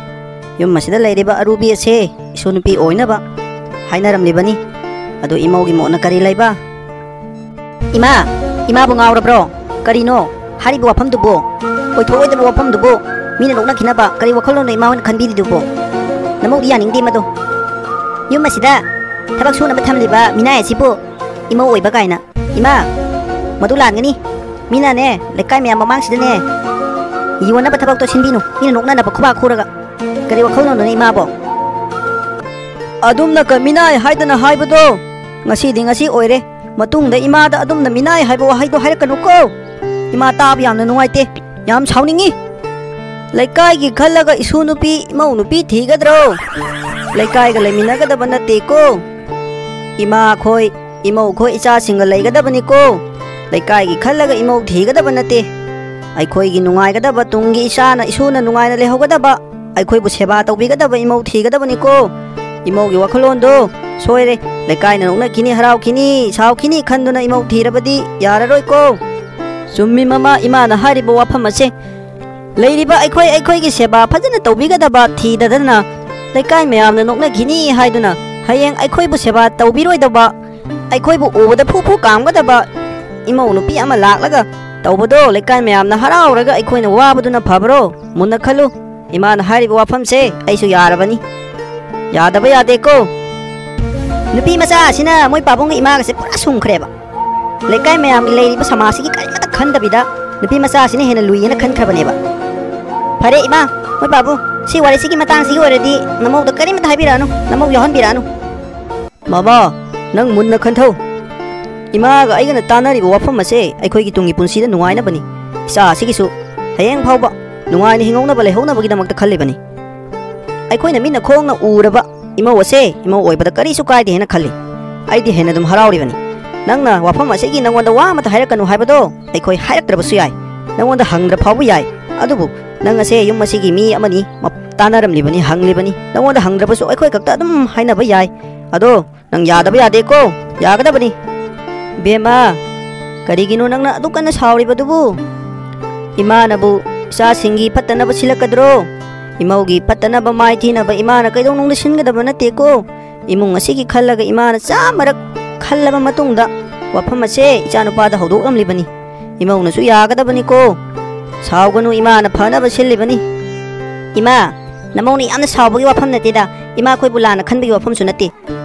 ꯌꯨꯝ ꯑꯁꯤꯗ ꯂꯩꯔꯤꯕ ꯑꯔꯨꯕꯤ ꯑꯁꯦ ꯏꯁꯨ ꯅꯨꯄꯤ ꯑꯣꯏꯅꯕ ꯍꯥꯏꯅꯔꯝꯂꯤꯕꯅꯤ꯫ ꯑꯗꯨ ꯏꯃꯧꯒꯤ ꯃꯣꯠꯅ ꯀꯔꯤ ꯂꯩꯕ? ꯏꯃꯥ, ꯏꯃꯥꯕꯨ ꯉꯥꯎꯔꯕ꯭ꯔꯣ? ꯀꯔꯤꯅꯣ ꯍꯥꯏꯔꯤꯕ ꯋꯥꯐꯝꯗꯨꯕꯨ? ꯑꯣꯏꯊꯣꯛꯑꯣꯏꯗꯕ ꯋꯥꯐꯝꯗꯨꯕꯨ ꯃꯤꯅ ꯅꯣꯛꯅꯈꯤꯅꯕ ꯀꯔꯤ ꯋꯥꯈꯜꯂꯣꯟꯅꯣ ꯏꯃꯥ ꯍꯣꯏꯅ ꯈꯟꯕꯤꯔꯤꯗꯨꯕꯨ? ꯅꯃꯧꯗꯤ ꯌꯥꯅꯤꯡꯗꯦ ꯃꯗꯣ꯫ ꯌꯨꯝ ꯑꯁꯤꯗ ꯊꯕꯛ ꯁꯨꯅꯕ ꯊꯝꯂꯤꯕ ꯃꯤꯅꯥꯏ ꯑꯁꯤꯕꯨ ꯏꯃꯧ ꯑꯣꯏꯕ ꯀꯥꯏꯅ꯫ ꯏꯃꯥ, ꯃꯗꯨ ꯂꯥꯟꯒꯅꯤ꯫ ꯃꯤꯅꯅꯦ, ꯂꯩꯀꯥꯏ ꯃꯌꯥꯝ ꯃꯃꯥꯡꯁꯤꯗꯅꯦ, ꯌꯣꯟꯅꯕ ꯊꯕꯛꯇꯣ ꯁꯤꯟꯕꯤꯅꯨ꯫ ꯃꯤꯅ ꯅꯣꯛꯅꯅꯕ ꯈꯨꯕꯥꯛ ꯈꯨꯔꯒ꯫ ꯀꯔꯤ ꯋꯥꯈꯜꯂꯣꯟꯅꯣꯅꯦ ꯏꯃꯥꯕꯣ? ꯑꯗꯨꯝꯅ ꯀ-, ꯃꯤꯅꯥꯏ ꯍꯥꯏꯗꯅ ꯍꯥꯏꯕꯗꯣ ꯉꯁꯤꯗꯤ ꯉꯁꯤ ꯑꯣꯏꯔꯦ꯫ ꯃꯇꯨꯡꯗ ꯏꯃꯥꯗ ꯑꯗꯨꯝꯅ ꯃꯤꯅꯥꯏ ꯍꯥꯏꯕ ꯋꯥꯍꯩꯗꯣ ꯍꯥꯏꯔꯛꯀꯅꯨꯀꯣ꯫ ꯏꯃꯥ ꯇꯥꯕ ꯌꯥꯝꯅ ꯅꯨꯡꯉꯥꯏꯇꯦ꯫ ꯌꯥꯝ ꯁꯥꯎꯅꯤꯡꯉꯤ꯫ ꯂꯩꯀꯥꯏꯒꯤ ꯈꯜꯂꯒ ꯏꯁꯨ ꯅꯨꯄꯤ, ꯏꯃꯧ ꯅꯨꯄꯤ ꯊꯤꯒꯗ꯭ꯔꯣ? ꯂꯩꯀꯥꯏꯒ ꯂꯩꯃꯤꯟꯅꯒꯗꯕ ꯅꯠꯇꯦꯀꯣ꯫ ꯏꯃꯥ ꯈꯣꯏ, ꯏꯃꯧ ꯈꯣꯏ ꯏꯆꯥꯁꯤꯡꯒ ꯂꯩꯒꯗꯕꯅꯤꯀꯣ꯫ ꯂꯩꯀꯥꯏꯒꯤ ꯈꯜꯂꯒ ꯏꯃꯧ ꯊꯤꯒꯗꯕ ꯅꯠꯇꯦ꯫ ꯑꯩꯈꯣꯏꯒꯤ ꯅꯨꯡꯉꯥꯏꯒꯗꯕ, ꯇꯨꯡꯒꯤ ꯏꯆꯥꯅ ꯏꯁꯨꯅ ꯅꯨꯡꯉꯥꯏꯅ ꯂꯩꯍꯧꯒꯗꯕ, ꯑꯩꯈꯣꯏꯕꯨ ꯁꯦꯕꯥ ꯇꯧꯕꯤꯒꯗꯕ ꯏꯃꯧ ꯊꯤꯒꯗꯕꯅꯤꯀꯣ꯫ ꯏꯃꯧꯒꯤ ꯋꯥꯈꯜꯂꯣꯟꯗꯣ ꯁꯣꯏꯔꯦ꯫ ꯂꯩꯀꯥꯏꯅ ꯅꯣꯛꯅꯈꯤꯅꯤ, ꯍꯔꯥꯎꯈꯤꯅꯤ, ꯁꯥꯎꯈꯤꯅꯤ ꯈꯟꯗꯨꯅ ꯏꯃꯧ ꯊꯤꯔꯕꯗꯤ ꯌꯥꯔꯔꯣꯏꯀꯣ꯫ ꯆꯨꯝꯃꯤ ꯃꯃꯥ, ꯏꯃꯥꯅ ꯍꯥꯏꯔꯤꯕ ꯋꯥꯐꯝ ꯑꯁꯦ꯫ ꯂꯩꯔꯤꯕ ꯑꯩꯈꯣꯏ, ꯑꯩꯈꯣꯏꯒꯤ ꯁꯦꯕꯥ ꯐꯖꯅ ꯇꯧꯕꯤꯒꯗꯕ ꯊꯤꯗꯗꯅ ꯂꯩꯀꯥꯏ ꯃꯌꯥꯝꯅ ꯅꯣꯛꯅꯈꯤꯅꯤ ꯍꯥꯏꯗꯨꯅ ꯍꯌꯦꯡ ꯑꯩꯈꯣꯏꯕꯨ ꯁꯦꯕꯥ ꯇꯧꯕꯤꯔꯣꯏꯗꯕ ꯑꯩꯈꯣꯏꯕꯨ ꯎꯕꯗ ꯐꯨ ꯐꯨ ꯀꯥꯝꯒꯗꯕ ꯏꯃꯧ ꯅꯨꯄꯤ ꯑꯃ ꯂꯥꯛꯂꯒ ꯇꯧꯕꯗꯣ ꯂꯩꯀꯥꯏ ꯃꯌꯥꯝꯅ ꯍꯔꯥꯎꯔꯒ ꯑꯩꯈꯣꯏꯅ ꯋꯥꯕꯗꯨꯅ ꯐꯕ꯭ꯔꯣ? ꯃꯨꯟꯅ ꯈꯜꯂꯨ꯫ ꯏꯃꯥꯅ ꯍꯥꯏꯔꯤꯕ ꯋꯥꯐꯝꯁꯦ ꯑꯩꯁꯨ ꯌꯥꯔꯕꯅꯤ꯫ ꯌꯥꯗꯕ ꯌꯥꯗꯦꯀꯣ꯫ ꯅꯨꯄꯤ ꯃꯆꯥ ꯑꯁꯤꯅ ꯃꯣꯏ ꯄꯥꯕꯨꯡꯒ ꯏꯃꯥꯒꯁꯦ ꯄꯨꯔꯥ ꯁꯨꯡꯈ꯭ꯔꯦꯕ꯫ ꯂꯩꯀꯥꯏ ꯃꯌꯥꯝꯒꯤ ꯂꯩꯔꯤꯕ ꯁꯃꯥꯖꯁꯤꯒꯤ ꯀꯔꯤꯃꯠꯇ ꯈꯟꯗꯕꯤꯗ ꯅꯨꯄꯤ ꯃꯆꯥ ꯑꯁꯤꯅ ꯍꯦꯟꯅ ꯂꯨꯏꯌꯦꯅ ꯈꯟꯈ꯭ꯔꯕꯅꯦꯕ꯫ ꯐꯔꯦ ꯏꯃꯥ, ꯃꯣꯏ ꯄꯥꯕꯨꯡ, ꯁꯤ ꯋꯥꯔꯤꯁꯤꯒꯤ ꯃꯇꯥꯡꯁꯤꯒꯤ ꯑꯣꯏꯔꯗꯤ ꯅꯃꯧꯗ ꯀꯔꯤꯃꯠꯇ ꯍꯥꯏꯕꯤꯔꯛꯑꯅꯨ, ꯅꯃꯧ ꯌꯥꯎꯍꯟꯕꯤꯔꯛꯑꯅꯨ꯫ ꯃꯃꯥ, ꯅꯪ ꯃꯨꯟꯅ ꯈꯟꯊꯧ꯫ ꯏꯃꯥꯒ ꯑꯩꯒꯅ ꯇꯥꯟꯅꯔꯤꯕ ꯋꯥꯐꯝ ꯑꯁꯦ ꯑꯩꯈꯣꯏꯒꯤ ꯇꯨꯡꯒꯤ ꯄꯨꯟꯁꯤꯗ ꯅꯨꯡꯉꯥꯏꯅꯕꯅꯤ꯫ ꯏꯆꯥ ꯑꯁꯤꯒꯤꯁꯨ ꯍꯌꯦꯡ ꯐꯥꯎꯕ ꯅꯨꯡꯉꯥꯏꯅ ꯍꯤꯡꯍꯧꯅꯕ ꯂꯩꯍꯧꯅꯕꯒꯤꯗꯃꯛꯇ ꯈꯜꯂꯤꯕꯅꯤ꯫ ꯑꯩꯈꯣꯏꯅ ꯃꯤꯠꯅ ꯈꯣꯡꯅ ꯎꯔꯕ ꯏꯃꯧ ꯑꯁꯦ ꯏꯃꯧ ꯑꯣꯏꯕꯗ ꯀꯔꯤꯁꯨ ꯀꯥꯏꯗꯦ ꯍꯥꯏꯅ ꯈꯜꯂꯤ꯫ ꯑꯩꯗꯤ ꯍꯦꯟꯅ ꯑꯗꯨꯝ ꯍꯔꯥꯎꯔꯤꯕꯅꯤ꯫ ꯅꯪꯅ ꯋꯥꯐꯝ ꯑꯁꯤꯒꯤ ꯅꯉꯣꯟꯗ ꯋꯥ ꯑꯃꯠꯇ ꯍꯥꯏꯔꯛꯀꯅꯨ ꯍꯥꯏꯕꯗꯣ ꯑꯩꯈꯣꯏ ꯍꯥꯏꯔꯛꯇ꯭ꯔꯕꯁꯨ ꯌꯥꯏ꯫ ꯅꯉꯣꯟꯗ ꯍꯪꯗ꯭ꯔ ꯐꯥꯎꯕ ꯌꯥꯏ꯫ ꯑꯗꯨꯕꯨ ꯅꯪ ꯑꯁꯦ ꯌꯨꯝ ꯑꯁꯤꯒꯤ ꯃꯤ ꯑꯃꯅꯤ, ꯃꯞ-, ꯇꯥꯟꯅꯔꯝꯂꯤꯕꯅꯤ, ꯍꯪꯂꯤꯕꯅꯤ꯫ ꯅꯉꯣꯟꯗ ꯍꯪꯗ꯭ꯔꯕꯁꯨ ꯑꯩꯈꯣꯏ ꯈꯛꯇ ꯑꯗꯨꯝ ꯍꯥꯏꯅꯕ ꯌꯥꯏ꯫ ꯑꯗꯣ ꯅꯪ ꯌꯥꯗꯕ ꯌꯥꯗꯦꯀꯣ, ꯌꯥꯒꯗꯕꯅꯤ꯫ ꯕꯦꯝꯃ, ꯀꯔꯤꯒꯤꯅꯣ ꯅꯪꯅ ꯑꯗꯨꯛ ꯀꯟꯅ ꯁꯥꯎꯔꯤꯕꯗꯨꯕꯨ? ꯏꯃꯥꯅꯕꯨ ꯏꯆꯥꯁꯤꯡꯒꯤ ꯐꯠꯇꯅꯕ ꯁꯤꯜꯂꯛꯀꯗ꯭ꯔꯣ? ꯏꯃꯧꯒꯤ ꯐꯠꯇꯅꯕ ꯃꯥꯏ ꯊꯤꯅꯕ ꯏꯃꯥꯅ ꯀꯩꯗꯧꯅꯨꯡꯗ ꯁꯤꯟꯒꯗꯕ ꯅꯠꯇꯦꯀꯣ꯫ ꯏꯃꯨꯡ ꯑꯁꯤꯒꯤ ꯈꯜꯂꯒ ꯏꯃꯥꯅ ꯆꯥꯝꯃꯔꯛ ꯈꯜꯂꯕ ꯃꯇꯨꯡꯗ ꯋꯥꯐꯝ ꯑꯁꯦ ꯏꯆꯥꯅꯨꯄꯥꯗ ꯍꯧꯗꯣꯛꯂꯝꯂꯤꯕꯅꯤ꯫ ꯏꯃꯧꯅꯁꯨ ꯌꯥꯒꯗꯕꯅꯤꯀꯣ꯫ ꯁꯥꯎꯒꯅꯨ, ꯏꯃꯥꯅ ꯐꯅꯕ ꯁꯤꯜꯂꯤꯕꯅꯤ꯫ ꯏꯃꯥ, ꯅꯃꯧꯅ ꯌꯥꯝꯅ ꯁꯥꯎꯕꯒꯤ ꯋꯥꯐꯝ ꯅꯠꯇꯦꯗ꯫ ꯏꯃꯥ ꯑꯩꯈꯣꯏꯕꯨ ꯂꯥꯟꯅ ꯈꯟꯕꯒꯤ ꯋꯥꯐꯝꯁꯨ ꯅꯠꯇꯦ꯫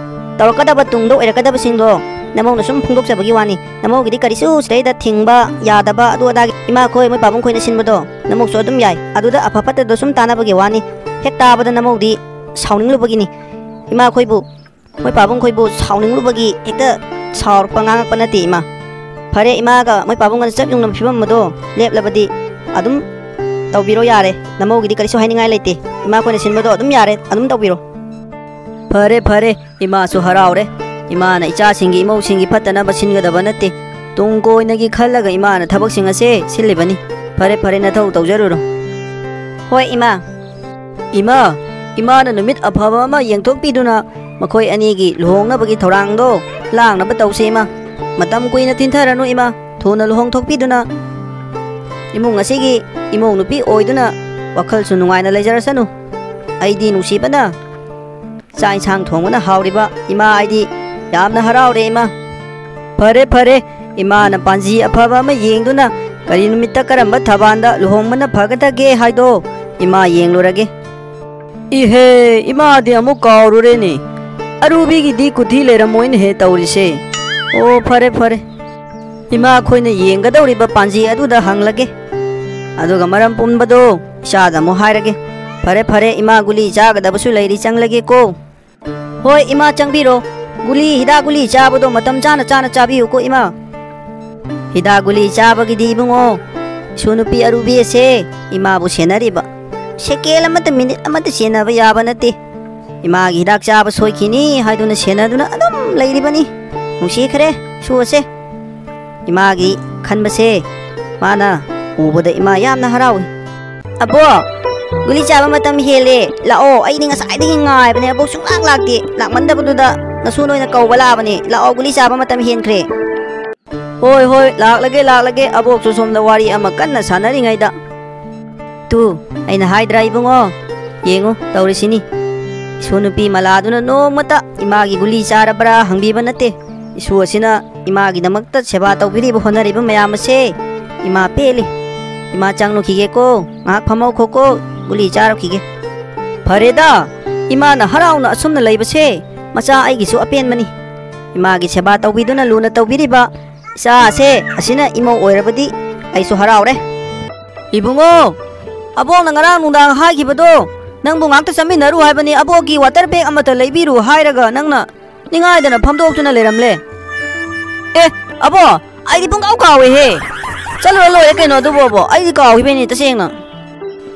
ꯇꯧꯔꯛꯀꯗꯕ ꯇꯨꯡꯗ ꯑꯣꯏꯔꯛꯀꯗꯕꯁꯤꯡꯗꯣ ꯅꯃꯧꯅ ꯁꯨꯝ ꯐꯣꯡꯗꯣꯛꯆꯕꯒꯤ ꯋꯥꯅꯤ꯫ ꯅꯃꯧꯒꯤꯗꯤ ꯀꯔꯤꯁꯨ ꯁꯤꯗꯩꯗ ꯊꯤꯡꯕ ꯌꯥꯗꯕ ꯑꯗꯨ ꯑꯗꯥꯒꯤ ꯏꯃꯥ ꯈꯣꯏ ꯃꯣꯏ ꯄꯥꯕꯨꯡ ꯈꯣꯏꯅ ꯁꯤꯟꯕꯗꯣ ꯅꯃꯧꯁꯨ ꯑꯗꯨꯝ ꯌꯥꯏ꯫ ꯑꯗꯨꯗ ꯑꯐ ꯐꯠꯇꯗꯣ ꯁꯨꯝ ꯇꯥꯟꯅꯕꯒꯤ ꯋꯥꯅꯤ꯫ ꯍꯦꯛ ꯇꯥꯕꯗ ꯅꯃꯧꯗꯤ ꯁꯥꯎꯅꯤꯡꯂꯨꯕꯒꯤꯅꯤ꯫ ꯏꯃꯥ ꯈꯣꯏꯕꯨ, ꯃꯣꯏ ꯄꯥꯕꯨꯡ ꯈꯣꯏꯕꯨ ꯁꯥꯎꯅꯤꯡꯂꯨꯕꯒꯤ ꯍꯦꯛꯇ ꯁꯥꯎꯔꯛꯄ ꯉꯥꯡꯉꯛꯄ ꯅꯠꯇꯦ ꯏꯃꯥ꯫ ꯐꯔꯦ, ꯏꯃꯥꯒ ꯃꯣꯏ ꯄꯥꯕꯨꯡꯒꯅ ꯆꯞ ꯌꯨꯡꯅꯕ ꯐꯤꯕꯝ ꯑꯗꯣ ꯂꯦꯞꯂꯕꯗꯤ ꯑꯗꯨꯝ ꯇꯧꯕꯤꯔꯣ ꯌꯥꯔꯦ꯫ ꯅꯃꯧꯒꯤꯗꯤ ꯀꯔꯤꯁꯨ ꯍꯥꯏꯅꯤꯡꯉꯥꯏ ꯂꯩꯇꯦ꯫ ꯏꯃꯥ ꯈꯣꯏꯅ ꯁꯤꯟꯕꯗꯣ ꯑꯗꯨꯝ ꯌꯥꯔꯦ, ꯑꯗꯨꯝ ꯇꯧꯕꯤꯔꯣ꯫ ꯐꯔꯦ, ꯐꯔꯦ, ꯏꯃꯥꯁꯨ ꯍꯔꯥꯎꯔꯦ꯫ ꯏꯃꯥꯅ ꯏꯆꯥꯁꯤꯡꯒꯤ ꯏꯃꯧꯁꯤꯡꯒꯤ ꯐꯠꯇꯅꯕ ꯁꯤꯟꯒꯗꯕ ꯅꯠꯇꯦ꯫ ꯇꯨꯡ ꯀꯣꯏꯅꯒꯤ ꯈꯜꯂꯒ ꯏꯃꯥꯅ ꯊꯕꯛꯁꯤꯡ ꯑꯁꯦ ꯁꯤꯜꯂꯤꯕꯅꯤ꯫ ꯐꯔꯦ, ꯐꯔꯦ, ꯅꯊꯧ ꯇꯧꯖꯔꯨꯔꯣ꯫ ꯍꯣꯏ, ꯏꯃꯥ꯫ ꯏꯃꯥ, ꯏꯃꯥꯅ ꯅꯨꯃꯤꯠ ꯑꯐꯕ ꯑꯃ ꯌꯦꯡꯊꯣꯛꯄꯤꯗꯨꯅ ꯃꯈꯣꯏ ꯑꯅꯤꯒꯤ ꯂꯨꯍꯣꯡꯅꯕꯒꯤ ꯊꯧꯔꯥꯡꯗꯣ ꯂꯥꯡꯅꯕ ꯇꯧꯁꯤ, ꯏꯃꯥ꯫ ꯃꯇꯝ ꯀꯨꯏꯅ ꯊꯤꯟꯊꯔꯅꯨ, ꯏꯃꯥ꯫ ꯊꯨꯅ ꯂꯨꯍꯣꯡꯊꯣꯛꯄꯤꯗꯨꯅ ꯏꯃꯨꯡ ꯑꯁꯤꯒꯤ ꯏꯃꯧ ꯅꯨꯄꯤ ꯑꯣꯏꯗꯨꯅ ꯋꯥꯈꯜꯁꯨ ꯅꯨꯡꯉꯥꯏꯅ ꯂꯩꯖꯔꯁꯅꯨ꯫ ꯑꯩꯗꯤ ꯅꯨꯡꯁꯤꯕꯅ ꯆꯥꯛ ꯏꯟꯁꯥꯡ ꯊꯣꯡꯕꯅ ꯍꯥꯎꯔꯤꯕ ꯏꯃꯥ ꯑꯩꯗꯤ ꯌꯥꯝꯅ ꯍꯔꯥꯎꯔꯦ, ꯏꯃꯥ꯫ ꯐꯔꯦ, ꯐꯔꯦ꯫ ꯏꯃꯥꯅ ꯄꯥꯟꯖꯤ ꯑꯐꯕ ꯑꯃ ꯌꯦꯡꯗꯨꯅ ꯀꯔꯤ ꯅꯨꯃꯤꯠꯇ ꯀꯔꯝꯕ ꯊꯕꯥꯟꯗ ꯂꯨꯍꯣꯡꯕꯅ ꯐꯒꯗꯒꯦ ꯍꯥꯏꯗꯣ ꯏꯃꯥ ꯌꯦꯡꯂꯨꯔꯒꯦ꯫ ꯏꯍꯦ, ꯏꯃꯥꯗꯤ ꯑꯃꯨꯛ ꯀꯥꯎꯔꯨꯔꯦꯅꯦ꯫ ꯑꯔꯨꯕꯤꯒꯤꯗꯤ ꯀꯨꯊꯤ ꯂꯩꯔꯝꯃꯣꯏꯅꯦꯍꯦ ꯇꯧꯔꯤꯁꯦ꯫ ꯑꯣ, ꯐꯔꯦ, ꯐꯔꯦ꯫ ꯏꯃꯥ ꯑꯩꯈꯣꯏꯅ ꯌꯦꯡꯒꯗꯧꯔꯤꯕ ꯄꯥꯟꯖꯤ ꯑꯗꯨꯗ ꯍꯪꯂꯒꯦ꯫ ꯑꯗꯨꯒ ꯃꯔꯝ ꯄꯨꯝꯕꯗꯣ ꯏꯆꯥꯗ ꯑꯃꯨꯛ ꯍꯥꯏꯔꯒꯦ꯫ ꯐꯔꯦ, ꯐꯔꯦ, ꯏꯃꯥ ꯒꯨꯂꯤ ꯆꯥꯒꯗꯕꯁꯨ ꯂꯩꯔꯤ, ꯆꯪꯂꯒꯦꯀꯣ꯫ ꯍꯣꯏ, ꯏꯃꯥ, ꯆꯪꯕꯤꯔꯣ꯫ ꯒꯨꯂꯤ, ꯍꯤꯗꯥꯛ ꯒꯨꯂꯤ ꯆꯥꯕꯗꯣ ꯃꯇꯝ ꯆꯥꯅ ꯆꯥꯅ ꯆꯥꯕꯤꯌꯨꯀꯣ, ꯏꯃꯥ꯫ ꯍꯤꯗꯥꯛ ꯒꯨꯂꯤ ꯆꯥꯕꯒꯤꯗꯤ, ꯏꯕꯨꯡꯉꯣ, ꯏꯁꯨ ꯅꯨꯄꯤ ꯑꯔꯨꯕꯤ ꯑꯁꯦ ꯏꯃꯥꯕꯨ ꯁꯦꯟꯅꯔꯤꯕ꯫ ꯁꯦꯀꯦꯜ ꯑꯃꯠꯇ, ꯃꯤꯅꯤꯠ ꯑꯃꯠꯇ ꯁꯦꯟꯅꯕ ꯌꯥꯕ ꯅꯠꯇꯦ꯫ ꯏꯃꯥꯒꯤ ꯍꯤꯗꯥꯛ ꯆꯥꯕ ꯁꯣꯏꯈꯤꯅꯤ ꯍꯥꯏꯗꯨꯅ ꯁꯦꯟꯅꯗꯨꯅ ꯑꯗꯨꯝ ꯂꯩꯔꯤꯕꯅꯤ꯫ ꯅꯨꯡꯁꯤꯈ꯭ꯔꯦ ꯏꯁꯨ ꯑꯁꯦ꯫ ꯏꯃꯥꯒꯤ ꯈꯟꯕꯁꯦ ꯃꯥꯅ ꯎꯕꯗ ꯏꯃꯥ ꯌꯥꯝꯅ ꯍꯔꯥꯎꯏ꯫ "ꯑꯕꯣꯛ, ꯒꯨꯂꯤ ꯆꯥꯕ ꯃꯇꯝ ꯍꯦꯜꯂꯦ, ꯂꯥꯛꯑꯣ, ꯑꯩꯗꯤ ꯉꯁꯥꯏꯗꯒꯤ ꯉꯥꯏꯕꯅꯦ, ꯑꯕꯣꯛ ꯁꯨꯡꯂꯥꯛ ꯂꯥꯛꯇꯦ꯫ ꯂꯥꯛꯃꯟꯗꯕꯗꯨꯗ ꯅꯁꯨ ꯅꯣꯏꯅ ꯀꯧꯕ ꯂꯥꯛꯑꯕꯅꯦ, ꯂꯥꯛꯑꯣ, ꯒꯨꯂꯤ ꯆꯥꯕ ꯃꯇꯝ ꯍꯦꯟꯈ꯭ꯔꯦ"꯫ "ꯍꯣꯏ, ꯍꯣꯏ, ꯂꯥꯛꯂꯒꯦ, ꯂꯥꯛꯂꯒꯦ", ꯑꯕꯣꯛꯁꯨ ꯁꯣꯝꯗ ꯋꯥꯔꯤ ꯑꯃ ꯀꯟꯅ ꯁꯥꯟꯅꯔꯤꯉꯩꯗ꯫ "ꯇꯨ, ꯑꯩꯅ ꯍꯥꯏꯗ꯭ꯔꯥ ꯏꯕꯨꯡꯉꯣ? ꯌꯦꯡꯉꯨ ꯇꯧꯔꯤꯁꯤꯅꯤ꯫ ꯏꯁꯨ ꯅꯨꯄꯤ ꯃꯂꯥꯗꯨꯅ ꯅꯣꯡꯃꯇ ꯏꯃꯥꯒꯤ ꯒꯨꯂꯤ ꯆꯥꯔꯕ꯭ꯔꯥ ꯍꯪꯕꯤꯕ ꯅꯠꯇꯦ꯫ ꯏꯁꯨ ꯑꯁꯤꯅ ꯏꯃꯥꯒꯤꯗꯃꯛꯇ ꯁꯦꯕꯥ ꯇꯧꯕꯤꯔꯤꯕ, ꯍꯣꯠꯅꯔꯤꯕ ꯃꯌꯥꯝ ꯑꯁꯦ ꯏꯃꯥ ꯄꯦꯜꯂꯤ꯫ ꯏꯃꯥ ꯆꯪꯂꯨꯈꯤꯒꯦꯀꯣ, ꯉꯥꯏꯍꯥꯛ ꯐꯝꯍꯧꯈꯣꯀꯣ, ꯒꯨꯂꯤ ꯆꯥꯔꯨꯈꯤꯒꯦ"꯫ "ꯐꯔꯦꯗ, ꯏꯃꯥꯅ ꯍꯔꯥꯎꯅ ꯑꯁꯨꯝꯅ ꯂꯩꯕꯁꯦ ꯃꯆꯥ ꯑꯩꯒꯤꯁꯨ ꯑꯄꯦꯟꯕꯅꯤ꯫ ꯏꯃꯥꯒꯤ ꯁꯦꯕꯥ ꯇꯧꯕꯤꯗꯨꯅ ꯂꯨꯅ ꯇꯧꯕꯤꯔꯤꯕ ꯏꯆꯥꯁꯦ ꯑꯁꯤꯅ ꯏꯃꯧ ꯑꯣꯏꯔꯕꯗꯤ ꯑꯩꯁꯨ ꯍꯔꯥꯎꯔꯦ"꯫ "ꯏꯕꯨꯡꯉꯣ, ꯑꯕꯣꯛꯅ ꯉꯔꯥꯡ ꯅꯨꯡꯗꯥꯡ ꯍꯥꯏꯈꯤꯕꯗꯣ ꯅꯪꯕꯨ ꯉꯥꯛꯇ ꯆꯠꯃꯤꯟꯅꯔꯨ ꯍꯥꯏꯕꯅꯤ, ꯑꯕꯣꯛꯀꯤ water bag ꯑꯃꯠꯇ ꯂꯩꯕꯤꯔꯨ ꯍꯥꯏꯔꯒ ꯅꯪꯅ ꯅꯤꯡꯉꯥꯏꯗꯅ ꯐꯝꯗꯣꯛꯇꯨꯅ ꯂꯩꯔꯝꯂꯦ꯫ ꯑꯦ, ꯑꯕꯣꯛ, ꯑꯩꯗꯤ ꯄꯨꯡꯀꯥꯎ ꯀꯥꯎꯋꯦꯍꯦ꯫ ꯆꯠꯂꯨꯔ ꯂꯣꯏꯔꯦ ꯀꯩꯅꯣ ꯑꯗꯨꯕꯨ, ꯑꯕꯣꯛ, ꯑꯩꯗꯤ ꯀꯥꯎꯈꯤꯕꯩꯅꯦ ꯇꯁꯦꯡꯅ꯫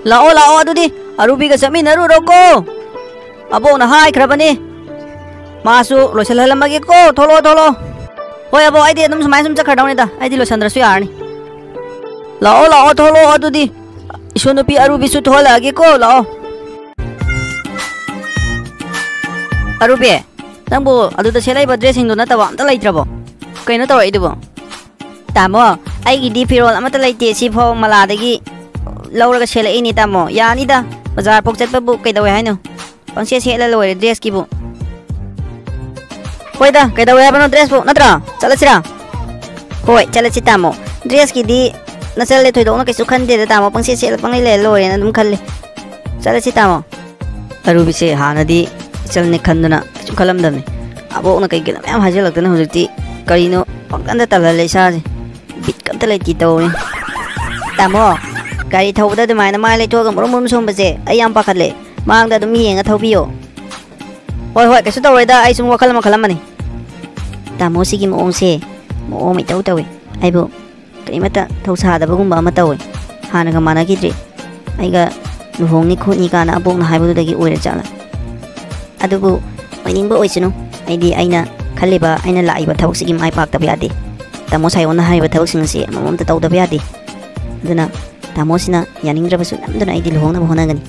ꯂꯥꯛꯑꯣ, ꯂꯥꯛꯑꯣ, ꯑꯗꯨꯗꯤ ꯑꯔꯨꯕꯤꯒ ꯆꯠꯃꯤꯟꯅꯔꯨꯔꯣꯀꯣ꯫ ꯑꯕꯣꯛꯅ ꯍꯥꯏꯈ꯭ꯔꯕꯅꯤ꯫ ꯃꯥꯁꯨ ꯂꯣꯏꯁꯤꯜꯍꯜꯂꯝꯃꯒꯦꯀꯣ, ꯊꯣꯛꯂꯛꯑꯣ, ꯊꯣꯛꯂꯛꯑꯣ꯫ ꯍꯣꯏ, ꯑꯕꯣꯛ, ꯑꯩꯗꯤ ꯑꯗꯨꯝ ꯁꯨꯃꯥꯏꯅ ꯁꯨꯝ ꯆꯠꯈ꯭ꯔꯗꯧꯅꯤꯗ, ꯑꯩꯗꯤ ꯂꯣꯏꯁꯟꯗ꯭ꯔꯁꯨ ꯌꯥꯔꯅꯤ꯫ ꯂꯥꯛꯑꯣ, ꯂꯥꯛꯑꯣ, ꯊꯣꯛꯂꯛꯑꯣ ꯑꯗꯨꯗꯤ꯫ ꯏꯁꯨ ꯅꯨꯄꯤ ꯑꯔꯨꯕꯤꯁꯨ ꯊꯣꯛꯍꯜꯂꯛꯑꯒꯦꯀꯣ, ꯂꯥꯛꯑꯣ꯫ ꯑꯔꯨꯕꯤ, ꯅꯪꯕꯨ ꯑꯗꯨꯗ ꯁꯦꯠꯂꯛꯏꯕ dressꯁꯤꯡꯗꯣ ꯅꯠꯇꯕ ꯑꯝꯇ ꯂꯩꯇ꯭ꯔꯕꯣ? ꯀꯩꯅꯣ ꯇꯧꯔꯛꯏꯗꯨꯕꯣ? ꯇꯥꯃꯣ, ꯑꯩꯒꯤꯗꯤ ꯐꯤꯔꯣꯜ ꯑꯃꯠꯇ ꯂꯩꯇꯦ, ꯁꯤꯐꯥꯎ ꯃꯂꯥꯗꯒꯤ ꯂꯧꯔꯒ ꯁꯦꯠꯂꯛꯏꯅꯤ, ꯇꯥꯃꯣ꯫ ꯌꯥꯅꯤꯗ, ꯕꯖꯥꯔ ꯐꯥꯎ ꯆꯠꯄꯕꯨ ꯀꯩꯗꯧꯋꯦ ꯍꯥꯏꯅꯣ? ꯄꯪꯁꯦꯠ ꯁꯦꯠꯂ ꯂꯣꯏꯔꯦ dressꯀꯤꯕꯨ꯫ ꯍꯣꯏꯗ, ꯀꯩꯗꯧꯋꯦ ꯍꯥꯏꯕꯅꯣ? ꯗ꯭ꯔꯦꯁꯄꯨ ꯅꯠꯇ꯭ꯔꯣ? ꯆꯠꯂꯁꯤꯔꯥ? ꯍꯣꯏ, ꯆꯠꯂꯁꯤ ꯇꯥꯃꯣ꯫ ꯗ꯭ꯔꯦꯁꯀꯤꯗꯤ ꯅꯆꯜꯂꯦ ꯊꯣꯏꯗꯣꯛꯅ ꯀꯩꯁꯨ ꯈꯟꯗꯦꯗ ꯇꯥꯃꯣ, ꯄꯪꯁꯦꯠ ꯁꯦꯠꯂ ꯄꯪꯂꯩ ꯂꯩꯔ ꯂꯣꯏꯔꯦꯅ ꯑꯗꯨꯝ ꯈꯜꯂꯤ꯫ ꯆꯠꯂꯁꯤ ꯇꯥꯃꯣ꯫ ꯑꯔꯨꯕꯤꯁꯦ ꯍꯥꯟꯅꯗꯤ ꯏꯆꯜꯅꯦ ꯈꯟꯗꯅ ꯀꯩꯁꯨ ꯈꯜꯂꯝꯗꯕꯅꯤ꯫ ꯑꯕꯣꯛꯅ ꯀꯩ ꯀꯩꯅꯣ ꯃꯌꯥꯝ ꯍꯥꯏꯖꯜꯂꯛꯇꯅ ꯍꯧꯖꯤꯛꯇꯤ ꯀꯔꯤꯅꯣ ꯄꯪꯇꯟꯗ ꯇꯜꯍꯜꯂꯦ ꯏꯁꯥꯁꯦ꯫ ꯕꯤꯠꯀ ꯑꯝꯇ ꯂꯩꯇꯦ ꯇꯧꯔꯤ꯫ ꯇꯥꯃꯣ, ꯒꯥꯔꯤ ꯊꯧꯕꯗ ꯑꯗꯨꯃꯥꯏꯅ ꯃꯥꯏ ꯂꯩꯊꯣꯛꯑꯒ ꯃꯨꯔꯨꯝ ꯃꯨꯔꯨꯝ ꯁꯣꯟꯕꯁꯦ ꯑꯩ ꯌꯥꯝ ꯄꯥꯈꯠꯂꯦ꯫ ꯃꯥꯡꯗ ꯑꯗꯨꯝ ꯌꯦꯡꯉ ꯊꯧꯕꯤꯌꯣ꯫ ꯍꯣꯏ, ꯍꯣꯏ, ꯀꯩꯁꯨ ꯇꯧꯔꯣꯏꯗ, ꯑꯩ ꯁꯨꯝ ꯋꯥꯈꯜ ꯑꯃ ꯈꯜꯂꯝꯕꯅꯤ꯫ ꯇꯥꯃꯣ, ꯁꯤꯒꯤ ꯃꯑꯣꯡꯁꯦ ꯃꯑꯣꯡ ꯑꯃ ꯏꯇꯧ ꯇꯧꯏ꯫ ꯑꯩꯕꯨ ꯀꯔꯤꯃꯠꯇ ꯊꯧꯁꯥꯗꯕꯒꯨꯝꯕ ꯑꯃ ꯇꯧꯏ꯫ ꯍꯥꯟꯅꯒ ꯃꯥꯟꯅꯈꯤꯗ꯭ꯔꯦ꯫ ꯑꯩꯒ ꯂꯨꯍꯣꯡꯅꯤ ꯈꯣꯠꯅꯤ ꯀꯥꯏꯅ ꯑꯕꯣꯛꯅ ꯍꯥꯏꯕꯗꯨꯗꯒꯤ ꯑꯣꯏꯔ ꯖꯥꯠꯂꯥ? ꯑꯗꯨꯕꯨ ꯑꯣꯏꯅꯤꯡꯕ ꯑꯣꯏꯁꯅꯨ꯫ ꯑꯩꯗꯤ ꯑꯩꯅ ꯈꯜꯂꯤꯕ, ꯑꯩꯅ ꯂꯥꯛꯏꯕ ꯊꯕꯛꯁꯤꯒꯤ ꯃꯥꯏ ꯄꯥꯛꯇꯕ ꯌꯥꯗꯦ꯫ ꯇꯥꯃꯣ ꯁꯥꯏꯑꯣꯟꯅ ꯍꯥꯏꯔꯤꯕ ꯊꯕꯛꯁꯤꯡ ꯑꯁꯤ ꯑꯃꯃꯝꯇ ꯇꯧꯗꯕ ꯌꯥꯗꯦ꯫ ꯑꯗꯨꯅ ꯇꯥꯃꯣꯁꯤꯅ ꯌꯥꯅꯤꯡꯗ꯭ꯔꯕꯁꯨ ꯅꯝꯗꯨꯅ ꯑꯩꯗꯤ ꯂꯨꯍꯣꯡꯅꯕ ꯍꯣꯠꯅꯒꯅꯤ꯫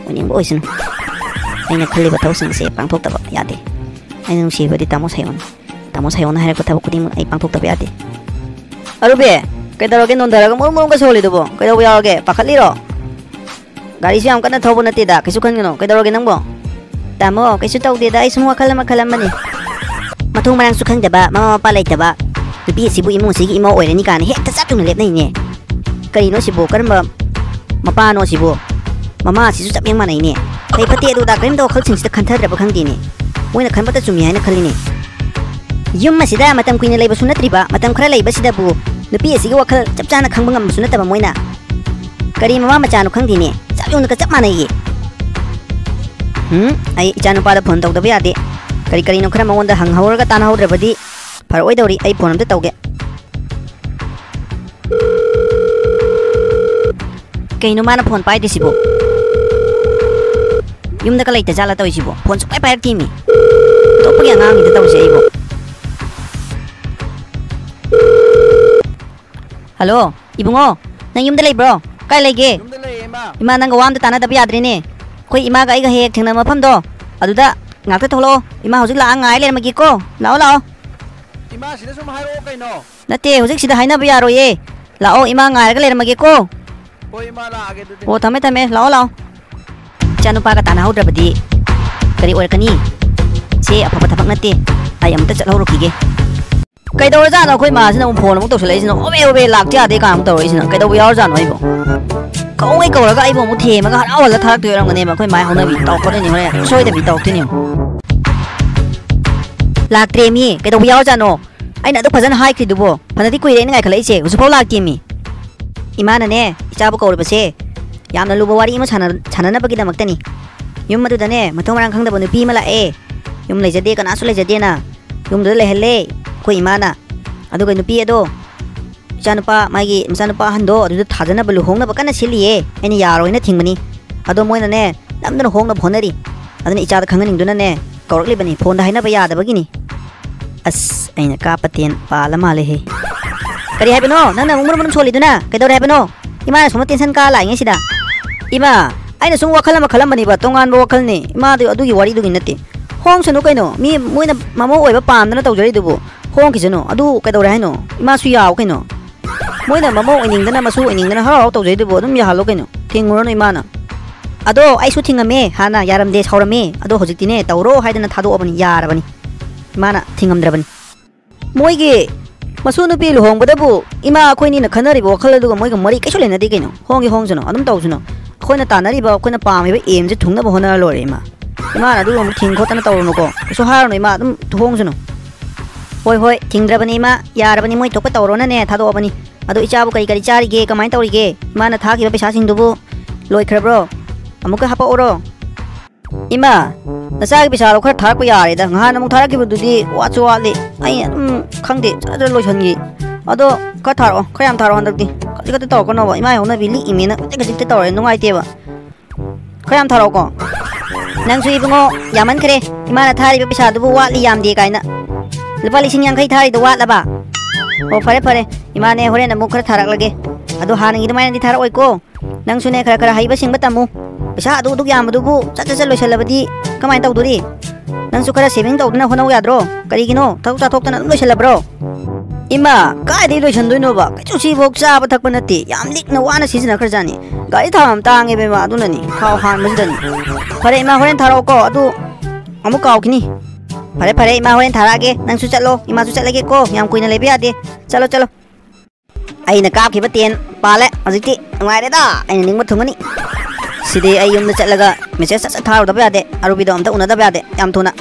ꯑꯣꯏꯅꯤꯡꯕ ꯑꯣꯏꯁꯅꯨ꯫ ꯑꯩꯅ ꯈꯜꯂꯤꯕ ꯊꯕꯛꯁꯤꯡꯁꯦ ꯄꯥꯡꯊꯣꯛꯇꯕ ꯌꯥꯗꯦ꯫ ꯑꯩꯅ ꯅꯨꯡꯁꯤꯕꯗꯤ ꯇꯥꯃꯣ ꯁꯥꯏꯑꯣꯟ꯫ ꯇꯥꯃꯣ ꯁꯥꯏꯑꯣꯟꯅ ꯍꯥꯏꯔꯛꯄ ꯊꯕꯛ ꯈꯨꯗꯤꯡꯃꯛ ꯑꯩ ꯄꯥꯡꯊꯣꯛꯇꯕ ꯌꯥꯗꯦ꯫ ꯑꯔꯨꯕꯤ, ꯀꯩꯗꯧꯔꯒꯦ ꯅꯣꯟꯊꯔꯒ ꯃꯨꯔꯨꯝ ꯃꯨꯔꯨꯝꯒ ꯁꯣꯜꯂꯤꯗꯨꯕꯣ? ꯀꯩꯗꯧꯕ ꯌꯥꯎꯔꯒꯦ? ꯄꯥꯈꯠꯂꯤꯔꯣ? ꯒꯥꯔꯤꯁꯨ ꯌꯥꯝ ꯀꯟꯅ ꯊꯧꯕ ꯅꯠꯇꯦꯗ, ꯀꯩꯁꯨ ꯈꯟꯒꯅꯨ꯫ ꯀꯩꯗꯧꯔꯒꯦ ꯅꯪꯕꯣ? ꯇꯥꯃꯣ, ꯀꯩꯁꯨ ꯇꯧꯗꯦꯗ, ꯑꯩ ꯁꯨꯝ ꯋꯥꯈꯜ ꯑꯃ ꯈꯜꯂꯝꯕꯅꯤ꯫ ꯃꯊꯣꯡ ꯃꯔꯥꯡꯁꯨ ꯈꯪꯗꯕ, ꯃꯃꯥ ꯃꯄꯥ ꯂꯩꯇꯕ ꯅꯨꯄꯤ ꯑꯁꯤꯕꯨ ꯏꯃꯨꯡ ꯑꯁꯤꯒꯤ ꯏꯃꯧ ꯑꯣꯏꯔꯅꯤ ꯀꯥꯏꯅ ꯍꯦꯛꯇ ꯆꯥꯛ ꯌꯨꯡꯅ ꯂꯦꯞꯅꯩꯅꯦ꯫ ꯀꯔꯤꯅꯣ ꯁꯤꯕꯣ? ꯀꯔꯝꯕ ꯃꯄꯥꯅꯣ ꯁꯤꯕꯣ? ꯃꯃꯥ ꯑꯁꯤꯁꯨ ꯆꯞ ꯍꯦꯛ ꯃꯥꯟꯅꯩꯅꯦ꯫ ꯐꯩ ꯐꯠꯇꯦ ꯑꯗꯨ ꯑꯗꯥ ꯀꯔꯤꯝꯇ ꯋꯥꯈꯜꯁꯤꯡꯁꯤꯗ ꯈꯟꯊꯗ꯭ꯔꯕ ꯈꯪꯗꯦꯅꯦ꯫ ꯃꯣꯏꯅ ꯈꯟꯕꯇ ꯆꯨꯝꯃꯤ ꯍꯥꯏꯅ ꯈꯜꯂꯤꯅꯦ꯫ ꯌꯨꯝ ꯑꯁꯤꯗ ꯃꯇꯝ ꯀꯨꯏꯅ ꯂꯩꯕꯁꯨ ꯅꯠꯇ꯭ꯔꯤꯕ, ꯃꯇꯝ ꯈꯔ ꯂꯩꯕꯁꯤꯗꯕꯨ ꯅꯨꯄꯤ ꯑꯁꯤꯒꯤ ꯋꯥꯈꯜ ꯆꯞ ꯆꯥꯅ ꯈꯪꯕ ꯉꯝꯕꯁꯨ ꯅꯠꯇꯕ ꯃꯣꯏꯅ꯫ ꯀꯔꯤ ꯃꯃꯥ ꯃꯆꯥꯅꯣ ꯈꯪꯗꯦꯅꯦ, ꯆꯞ ꯌꯨꯡꯅꯒ ꯆꯞ ꯃꯥꯟꯅꯩꯌꯦ꯫ ꯎꯝ, ꯑꯩ ꯏꯆꯥꯅꯨꯄꯥꯗ ꯐꯣꯟ ꯇꯧꯗꯕ ꯌꯥꯗꯦ꯫ ꯀꯔꯤ ꯀꯔꯤꯅꯣ ꯈꯔ ꯃꯉꯣꯟꯗ ꯍꯪꯍꯧꯔꯒ ꯇꯥꯟꯅꯍꯧꯗ꯭ꯔꯕꯗꯤ ꯐꯔꯛꯑꯣꯏꯗꯧꯔꯤ꯫ ꯑꯩ ꯐꯣꯟ ꯑꯝꯇ ꯇꯧꯒꯦ꯫ ꯀꯩꯅꯣ ꯃꯥꯅ ꯐꯣꯟ ꯄꯥꯏꯗ꯭ꯔꯤꯁꯤꯕꯣ? ꯌꯨꯝꯗꯒ ꯂꯩꯇ ꯖꯥꯠꯂ ꯇꯧꯔꯤꯁꯤꯕꯣ? ꯐꯣꯟ ꯁꯨꯡꯄꯥꯏ ꯄꯥꯏꯔꯛꯇꯦꯃꯤ꯫ ꯑꯇꯣꯞꯄꯒꯤ ꯑꯉꯥꯡꯅꯤꯗ ꯇꯧꯔꯤꯁꯦ ꯑꯩꯕꯣ꯫ ꯍꯜꯂꯣ, ꯏꯕꯨꯡꯉꯣ, ꯅꯪ ꯌꯨꯝꯗ ꯂꯩꯕ꯭ꯔꯣ? ꯀꯥꯏ ꯂꯩꯒꯦ? ꯌꯨꯝꯗ ꯂꯩꯌꯦ, ꯏꯃꯥ꯫ ꯏꯃꯥ, ꯅꯪꯒ ꯋꯥ ꯑꯝꯇ ꯇꯥꯟꯅꯗꯕ ꯌꯥꯗ꯭ꯔꯦꯅꯦ꯫ ꯑꯩꯈꯣꯏ ꯏꯃꯥꯒ ꯑꯩꯒ ꯍꯦꯛ ꯍꯦꯛ ꯊꯦꯡꯅꯕ ꯃꯐꯝꯗꯣ, ꯑꯗꯨꯗ ꯉꯥꯛꯇ ꯊꯣꯛꯂꯛꯑꯣ꯫ ꯏꯃꯥ ꯍꯧꯖꯤꯛ ꯂꯥꯛꯑ ꯉꯥꯏ ꯂꯩꯔꯝꯃꯒꯦꯀꯣ꯫ ꯂꯥꯛꯑꯣ, ꯂꯥꯛꯑꯣ꯫ ꯏꯃꯥ, ꯁꯤꯗ ꯁꯨꯝ ꯍꯥꯏꯔꯛꯑꯣ ꯀꯩꯅꯣ꯫ ꯅꯠꯇꯦ, ꯍꯧꯖꯤꯛ ꯁꯤꯗ ꯍꯥꯏꯅꯕ ꯌꯥꯔꯣꯏꯌꯦ꯫ ꯂꯥꯛꯑꯣ, ꯏꯃꯥ ꯉꯥꯏꯔꯒ ꯂꯩꯔꯝꯃꯒꯦꯀꯣ꯫ ꯍꯣꯏ, ꯏꯃꯥ, ꯂꯥꯛꯑꯒꯦ ꯑꯗꯨꯗꯤ꯫ ꯑꯣ, ꯊꯝꯃꯦ, ꯊꯝꯃꯦ꯫ ꯂꯥꯛꯑꯣ, ꯂꯥꯛꯑꯣ꯫ ꯏꯆꯥꯅꯨꯄꯥꯒ ꯇꯥꯟꯅꯍꯧꯗ꯭ꯔꯕꯗꯤ ꯀꯔꯤ ꯑꯣꯏꯔꯛꯀꯅꯤ? ꯁꯦ ꯑꯐꯕ ꯊꯕꯛ ꯅꯠꯇꯦ꯫ ꯑꯩ ꯑꯃꯨꯛꯇ ꯆꯠꯍꯧꯔꯨꯈꯤꯒꯦ꯫ ꯀꯩꯗꯧꯔꯖꯥꯠꯅꯣ ꯑꯩꯈꯣꯏ ꯃꯥꯁꯤꯅ ꯑꯃꯨꯛ ꯐꯣꯟ ꯑꯃꯨꯛ ꯇꯧꯁꯜꯂꯛꯏꯁꯤꯅ? "ꯑꯣꯕꯦ ꯑꯣꯕꯦ ꯂꯥꯛꯇ ꯌꯥꯗꯦ" ꯀꯥꯏꯅ ꯑꯃꯨꯛ ꯇꯧꯔꯛꯏꯁꯤꯅ? ꯀꯩꯗꯧꯕ ꯌꯥꯎꯔꯖꯥꯠꯅꯣ ꯑꯩꯕꯣ? ꯀꯧꯒꯩ ꯀꯧꯔꯒ ꯑꯩꯕꯨ ꯑꯃꯨꯛ ꯊꯦꯝꯃꯒ ꯍꯔꯥꯎ ꯍꯜꯂ ꯊꯥꯔꯛꯇꯣꯏ ꯑꯣꯏꯔꯝꯒꯅꯦꯕ ꯑꯩꯈꯣꯏ ꯃꯥꯏ ꯍꯧꯅꯕꯤ꯫ ꯇꯧꯔꯛꯀꯗꯣꯏꯅꯤ ꯍꯣꯔꯦꯟ, ꯁꯣꯏꯗꯕꯤ ꯇꯧꯔꯛꯇꯣꯏꯅꯤ ꯑꯃꯨꯛ꯫ ꯂꯥꯛꯇ꯭ꯔꯦꯃꯤ, ꯀꯩꯗꯧꯕ ꯌꯥꯎꯔꯖꯥꯠꯅꯣ? ꯑꯩꯅ ꯑꯗꯨ ꯐꯖꯅ ꯍꯥꯏꯈ꯭ꯔꯤꯗꯨꯕꯣ? ꯐꯅꯗꯤ ꯀꯨꯏꯔꯦ ꯑꯩꯅ ꯉꯥꯏꯈꯠꯂꯛꯏꯁꯦ, ꯍꯧꯖꯤꯛꯐꯥꯎ ꯂꯥꯛꯇꯦꯃꯤ꯫ ꯏꯃꯥꯅꯅꯦ, ꯏꯆꯥꯕꯨ ꯀꯧꯔꯤꯕꯁꯦ ꯌꯥꯝꯅ ꯂꯨꯕ ꯋꯥꯔꯤ ꯑꯃ ꯁꯥꯟꯅ-, ꯁꯥꯟꯅꯅꯕꯒꯤꯗꯃꯛꯇꯅꯤ꯫ ꯌꯨꯝ ꯑꯗꯨꯗꯅꯦ, ꯃꯊꯣꯡ ꯃꯔꯥꯡ ꯈꯪꯗꯕ ꯅꯨꯄꯤ ꯑꯃ ꯂꯥꯛꯑꯦ꯫ ꯌꯨꯝ ꯂꯩꯖꯗꯦ, ꯀꯅꯥꯁꯨ ꯂꯩꯖꯗꯦꯅ ꯌꯨꯝꯗꯨꯗ ꯂꯩꯍꯜꯂꯦ ꯑꯩꯈꯣꯏ ꯏꯃꯥꯅ꯫ ꯑꯗꯨꯒ ꯅꯨꯄꯤ ꯑꯗꯣ, ꯏꯆꯥꯅꯨꯄꯥ, ꯃꯥꯒꯤ ꯃꯆꯥꯅꯨꯄꯥ ꯑꯍꯟꯗꯣ ꯑꯗꯨꯗ ꯊꯥꯖꯅꯕ ꯂꯨꯍꯣꯡꯅꯕ ꯀꯟꯅ ꯁꯤꯜꯂꯤꯌꯦ꯫ ꯑꯩꯅ ꯌꯥꯔꯣꯏꯅ ꯊꯤꯡꯕꯅꯤ꯫ ꯑꯗꯣ ꯃꯣꯏꯅꯅꯦ, ꯅꯝꯗꯅ ꯍꯣꯡꯅꯕ ꯍꯣꯠꯅꯔꯤ꯫ ꯑꯗꯨꯅ ꯏꯆꯥꯗ ꯈꯪꯍꯟꯅꯤꯡꯗꯨꯅꯅꯦ ꯀꯧꯔꯛꯂꯤꯕꯅꯤ, ꯐꯣꯟꯗ ꯍꯥꯏꯅꯕ ꯌꯥꯗꯕꯒꯤꯅꯤ꯫ ꯑꯁ, ꯑꯩꯅ ꯀꯥꯞꯄ ꯇꯦꯟ ꯄꯥꯜꯂ ꯃꯥꯜꯂꯦꯍꯦ꯫ ꯀꯔꯤ ꯍꯥꯏꯕꯅꯣ? ꯅꯪꯅ ꯑꯃꯨꯛ ꯃꯔꯨꯝ ꯃꯔꯨꯝ ꯁꯣꯜꯂꯤꯗꯨꯅ ꯀꯩꯗꯧꯔꯦ ꯍꯥꯏꯕꯅꯣ? ꯏꯃꯥꯅ ꯁꯣꯝꯗ ꯇꯦꯟꯁꯟ ꯀꯥ ꯂꯥꯛꯏꯉꯩꯁꯤꯗ꯫ ꯏꯃꯥ, ꯑꯩꯅ ꯁꯨꯝ ꯋꯥꯈꯜ ꯑꯃ ꯈꯜꯂꯝꯕꯅꯤꯕ, ꯇꯣꯉꯥꯟꯕ ꯋꯥꯈꯜꯅꯤ꯫ ꯏꯃꯥꯗꯨ ꯑꯗꯨꯒꯤ ꯋꯥꯔꯤꯗꯨꯒꯤ ꯅꯠꯇꯦ꯫ ꯍꯣꯡꯁꯅꯨ ꯀꯩꯅꯣ, ꯃꯤ ꯃꯣꯏꯅ ꯃꯃꯧ ꯑꯣꯏꯕ ꯄꯥꯝꯗꯅ ꯇꯧꯖꯔꯤꯗꯨꯕꯨ꯫ ꯍꯣꯡꯈꯤꯁꯅꯨ, ꯑꯗꯨ ꯀꯩꯗꯧꯔꯦ ꯍꯥꯏꯅꯣ? ꯏꯃꯥꯁꯨ ꯌꯥꯎ ꯀꯩꯅꯣ꯫ ꯃꯣꯏꯅ ꯃꯃꯧ ꯑꯣꯏꯅꯤꯡꯗꯅ, ꯃꯁꯨ ꯑꯣꯏꯅꯤꯡꯗꯅ ꯍꯔꯥꯎ ꯍꯔꯥꯎ ꯇꯧꯖꯩꯗꯨꯕꯨ ꯑꯗꯨꯝ ꯌꯥꯍꯜꯂꯣ ꯀꯩꯅꯣ꯫ ꯊꯤꯡꯉꯨꯔꯅꯨ ꯏꯃꯥꯅ꯫ ꯑꯗꯣ ꯑꯩꯁꯨ ꯊꯤꯡꯉꯝꯃꯦ, ꯍꯥꯟꯅ ꯌꯥꯔꯝꯗꯦ, ꯁꯥꯎꯔꯝꯃꯦ꯫ ꯑꯗꯣ ꯍꯧꯖꯤꯛꯇꯤꯅꯦ, ꯇꯧꯔꯣ ꯍꯥꯏꯗꯅ ꯊꯥꯗꯣꯛꯑꯕꯅꯤ, ꯌꯥꯔꯕꯅꯤ꯫ ꯏꯃꯥꯅ ꯊꯤꯡꯉꯝꯗ꯭ꯔꯕꯅꯤ꯫ ꯃꯣꯏꯒꯤ ꯃꯁꯨ ꯅꯨꯄꯤ ꯂꯨꯍꯣꯡꯕꯗꯕꯨ ꯏꯃꯥ ꯑꯩꯈꯣꯏꯅꯤꯅ ꯈꯟꯅꯔꯤꯕ ꯋꯥꯈꯜ ꯑꯗꯨꯒ ꯃꯣꯏꯒ ꯃꯔꯤ ꯀꯩꯁꯨ ꯂꯩꯅꯗꯦ ꯀꯩꯅꯣ꯫ ꯍꯣꯡꯒꯦ ꯍꯣꯡꯁꯅꯨ, ꯑꯗꯨꯝ ꯇꯧꯁꯅꯨ꯫ ꯑꯩꯈꯣꯏꯅ ꯇꯥꯟꯅꯔꯤꯕ, ꯑꯩꯈꯣꯏꯅ ꯄꯥꯝꯃꯤꯕ aimꯁꯦ ꯊꯨꯡꯅꯕ ꯍꯣꯠꯅꯔ ꯂꯣꯏꯔꯦ ꯏꯃꯥ꯫ ꯏꯃꯥꯅ ꯑꯗꯨꯒ ꯑꯃꯨꯛ ꯊꯤꯡ ꯈꯣꯠꯇꯅ ꯇꯧꯔꯨꯅꯨꯀꯣ꯫ ꯀꯩꯁꯨ ꯍꯥꯏꯔꯨꯅꯨ ꯏꯃꯥ, ꯑꯗꯨꯝ ꯍꯣꯡꯁꯅꯨ꯫ ꯍꯣꯏ, ꯍꯣꯏ, ꯊꯤꯡꯗ꯭ꯔꯕꯅꯤ ꯏꯃꯥ, ꯌꯥꯔꯕꯅꯤ, ꯃꯣꯏ ꯊꯣꯛꯄ ꯇꯧꯔꯣꯅꯅꯦ ꯊꯥꯗꯣꯛꯑꯕꯅꯤ꯫ ꯑꯗꯣ ꯏꯆꯥꯕꯨ ꯀꯔꯤ ꯀꯔꯤ ꯆꯥꯔꯤꯒꯦ, ꯀꯃꯥꯏꯅ ꯇꯧꯔꯤꯒꯦ? ꯏꯃꯥꯅ ꯊꯥꯈꯤꯕ ꯄꯩꯁꯥꯁꯤꯡꯗꯨꯕꯨ ꯂꯣꯏꯈ꯭ꯔꯕ꯭ꯔꯣ? ꯑꯃꯨꯛꯀ ꯍꯥꯄꯛꯎꯔꯣ? ꯏꯃꯥ, ꯅꯆꯥꯒꯤ ꯄꯩꯁꯥꯗꯣ ꯈꯔ ꯊꯥꯔꯛꯄ ꯌꯥꯔꯦꯗ꯫ ꯉꯍꯥꯟ ꯑꯃꯨꯛ ꯊꯥꯔꯛꯈꯤꯕꯗꯨꯗꯤ ꯋꯥꯠꯁꯨ ꯋꯥꯠꯂꯤ꯫ ꯑꯩ ꯑꯗꯨꯝ ꯈꯪꯗꯦ, ꯖꯔ ꯖꯔ ꯂꯣꯏꯁꯟꯈꯤ꯫ ꯑꯗꯣ ꯈꯔ ꯊꯥꯔꯛꯑꯣ, ꯈꯔ ꯌꯥꯝ ꯊꯥꯔꯛꯑꯣ ꯍꯟꯗꯛꯇꯤ꯫ ꯈꯖꯤꯛ ꯈꯛꯇ ꯇꯧꯔꯛꯀꯅꯣꯕ꯫ ꯏꯃꯥ ꯍꯧꯅꯕꯤ ꯂꯤꯛꯏꯃꯦꯅ ꯈꯖꯤꯛ ꯈꯖꯤꯛꯇ ꯇꯧꯔꯛꯑꯦ, ꯅꯨꯡꯉꯥꯏꯇꯦꯕ꯫ ꯈꯔ ꯌꯥꯝ ꯊꯥꯔꯛꯑꯣꯀꯣ꯫ ꯅꯪꯁꯨ ꯏꯕꯨꯡꯉꯣ, ꯌꯥꯝꯃꯟꯈ꯭ꯔꯦ꯫ ꯏꯃꯥꯅ ꯊꯥꯔꯤꯕ ꯄꯩꯁꯥꯗꯨꯕꯨ ꯋꯥꯠꯂꯤ ꯌꯥꯝꯗꯦ ꯀꯥꯏꯅ꯫ ꯂꯨꯄꯥ ꯂꯤꯁꯤꯡ ꯌꯥꯡꯈꯩ ꯊꯥꯔꯤꯗꯣ ꯋꯥꯠꯂꯕ? ꯑꯣ, ꯐꯔꯦ, ꯐꯔꯦ꯫ ꯏꯃꯥꯅꯦ, ꯍꯣꯔꯦꯟ ꯑꯃꯨꯛ ꯈꯔ ꯊꯥꯔꯛꯂꯒꯦ꯫ ꯑꯗꯣ ꯍꯥꯟꯅꯒꯤ ꯑꯗꯨꯃꯥꯏꯅꯗꯤ ꯊꯥꯔꯛꯑꯣꯏꯀꯣ꯫ ꯅꯪꯁꯨꯅꯦ, ꯈꯔ ꯈꯔ ꯍꯩꯕ ꯁꯤꯡꯕ ꯇꯝꯃꯨ꯫ ꯄꯩꯁꯥ ꯑꯗꯨ ꯑꯗꯨꯛ ꯌꯥꯝꯕꯗꯨꯕꯨ ꯆꯠ ꯆꯠ ꯆꯠ ꯂꯣꯏꯁꯜꯂꯕꯗꯤ ꯀꯃꯥꯏꯅ ꯇꯧꯗꯣꯔꯤ? ꯅꯪꯁꯨ ꯈꯔ saving ꯇꯧꯗꯅ ꯍꯣꯠꯅꯧ ꯌꯥꯗ꯭ꯔꯣ? ꯀꯔꯤꯒꯤꯅꯣ? ꯊꯕꯛ ꯆꯥꯊꯣꯛꯇꯅ ꯑꯗꯨꯝ ꯂꯣꯏꯁꯜꯂꯕ꯭ꯔꯣ? ꯏꯃꯥ, ꯀꯥꯏꯗꯩ ꯂꯣꯏꯁꯟꯗꯣꯏꯅꯣꯕ? ꯀꯩꯁꯨ ꯁꯤꯐꯥꯎ ꯆꯥꯕ ꯊꯛꯄ ꯅꯠꯇꯦ꯫ ꯌꯥꯝ ꯂꯤꯛꯅ ꯋꯥꯅ ꯁꯤꯖꯤꯟꯅꯈ꯭ꯔꯖꯥꯠꯅꯤ꯫ ꯒꯥꯔꯤ ꯊꯥꯎ ꯌꯥꯝ ꯇꯥꯡꯉꯦꯕ ꯏꯃꯥ, ꯑꯗꯨꯅꯅꯤ꯫ ꯊꯥꯎ ꯍꯥꯟꯕꯁꯤꯗꯅꯤ꯫ ꯐꯔꯦ ꯏꯃꯥ, ꯍꯣꯔꯦꯟ ꯊꯥꯔꯛꯑꯣꯀꯣ꯫ ꯑꯗꯨ ꯑꯃꯨꯛ ꯀꯥꯎꯈꯤꯅꯤ꯫ ꯐꯔꯦ ꯐꯔꯦ, ꯏꯃꯥ ꯍꯣꯔꯦꯟ ꯊꯥꯔꯛꯑꯒꯦ꯫ ꯅꯪꯁꯨ ꯆꯠꯂꯣ, ꯏꯃꯥꯁꯨ ꯆꯠꯂꯒꯦꯀꯣ꯫ ꯌꯥꯝ ꯀꯨꯏꯅ ꯂꯩꯕ ꯌꯥꯗꯦ꯫ ꯆꯠꯂꯣ ꯆꯠꯂꯣ꯫ ꯑꯩꯅ ꯀꯥꯞꯈꯤꯕ ꯇꯦꯟ ꯄꯥꯜꯂꯦ꯫ ꯍꯧꯖꯤꯛꯇꯤ ꯅꯨꯡꯉꯥꯏꯔꯦꯗ, ꯑꯩꯅ ꯅꯤꯡꯕ ꯊꯨꯡꯉꯅꯤ꯫ ꯁꯤꯗꯤ ꯑꯩ ꯌꯨꯝꯗ ꯆꯠꯂꯒ ꯃꯦꯁꯦꯖ ꯁꯠ ꯁꯠ ꯊꯥꯔꯨꯗꯕ ꯌꯥꯗꯦ꯫ ꯑꯔꯨꯕꯤꯗꯣ ꯑꯝꯇ ꯎꯅꯗꯕ ꯌꯥꯗꯦ ꯌꯥꯝ ꯊꯨꯅ꯫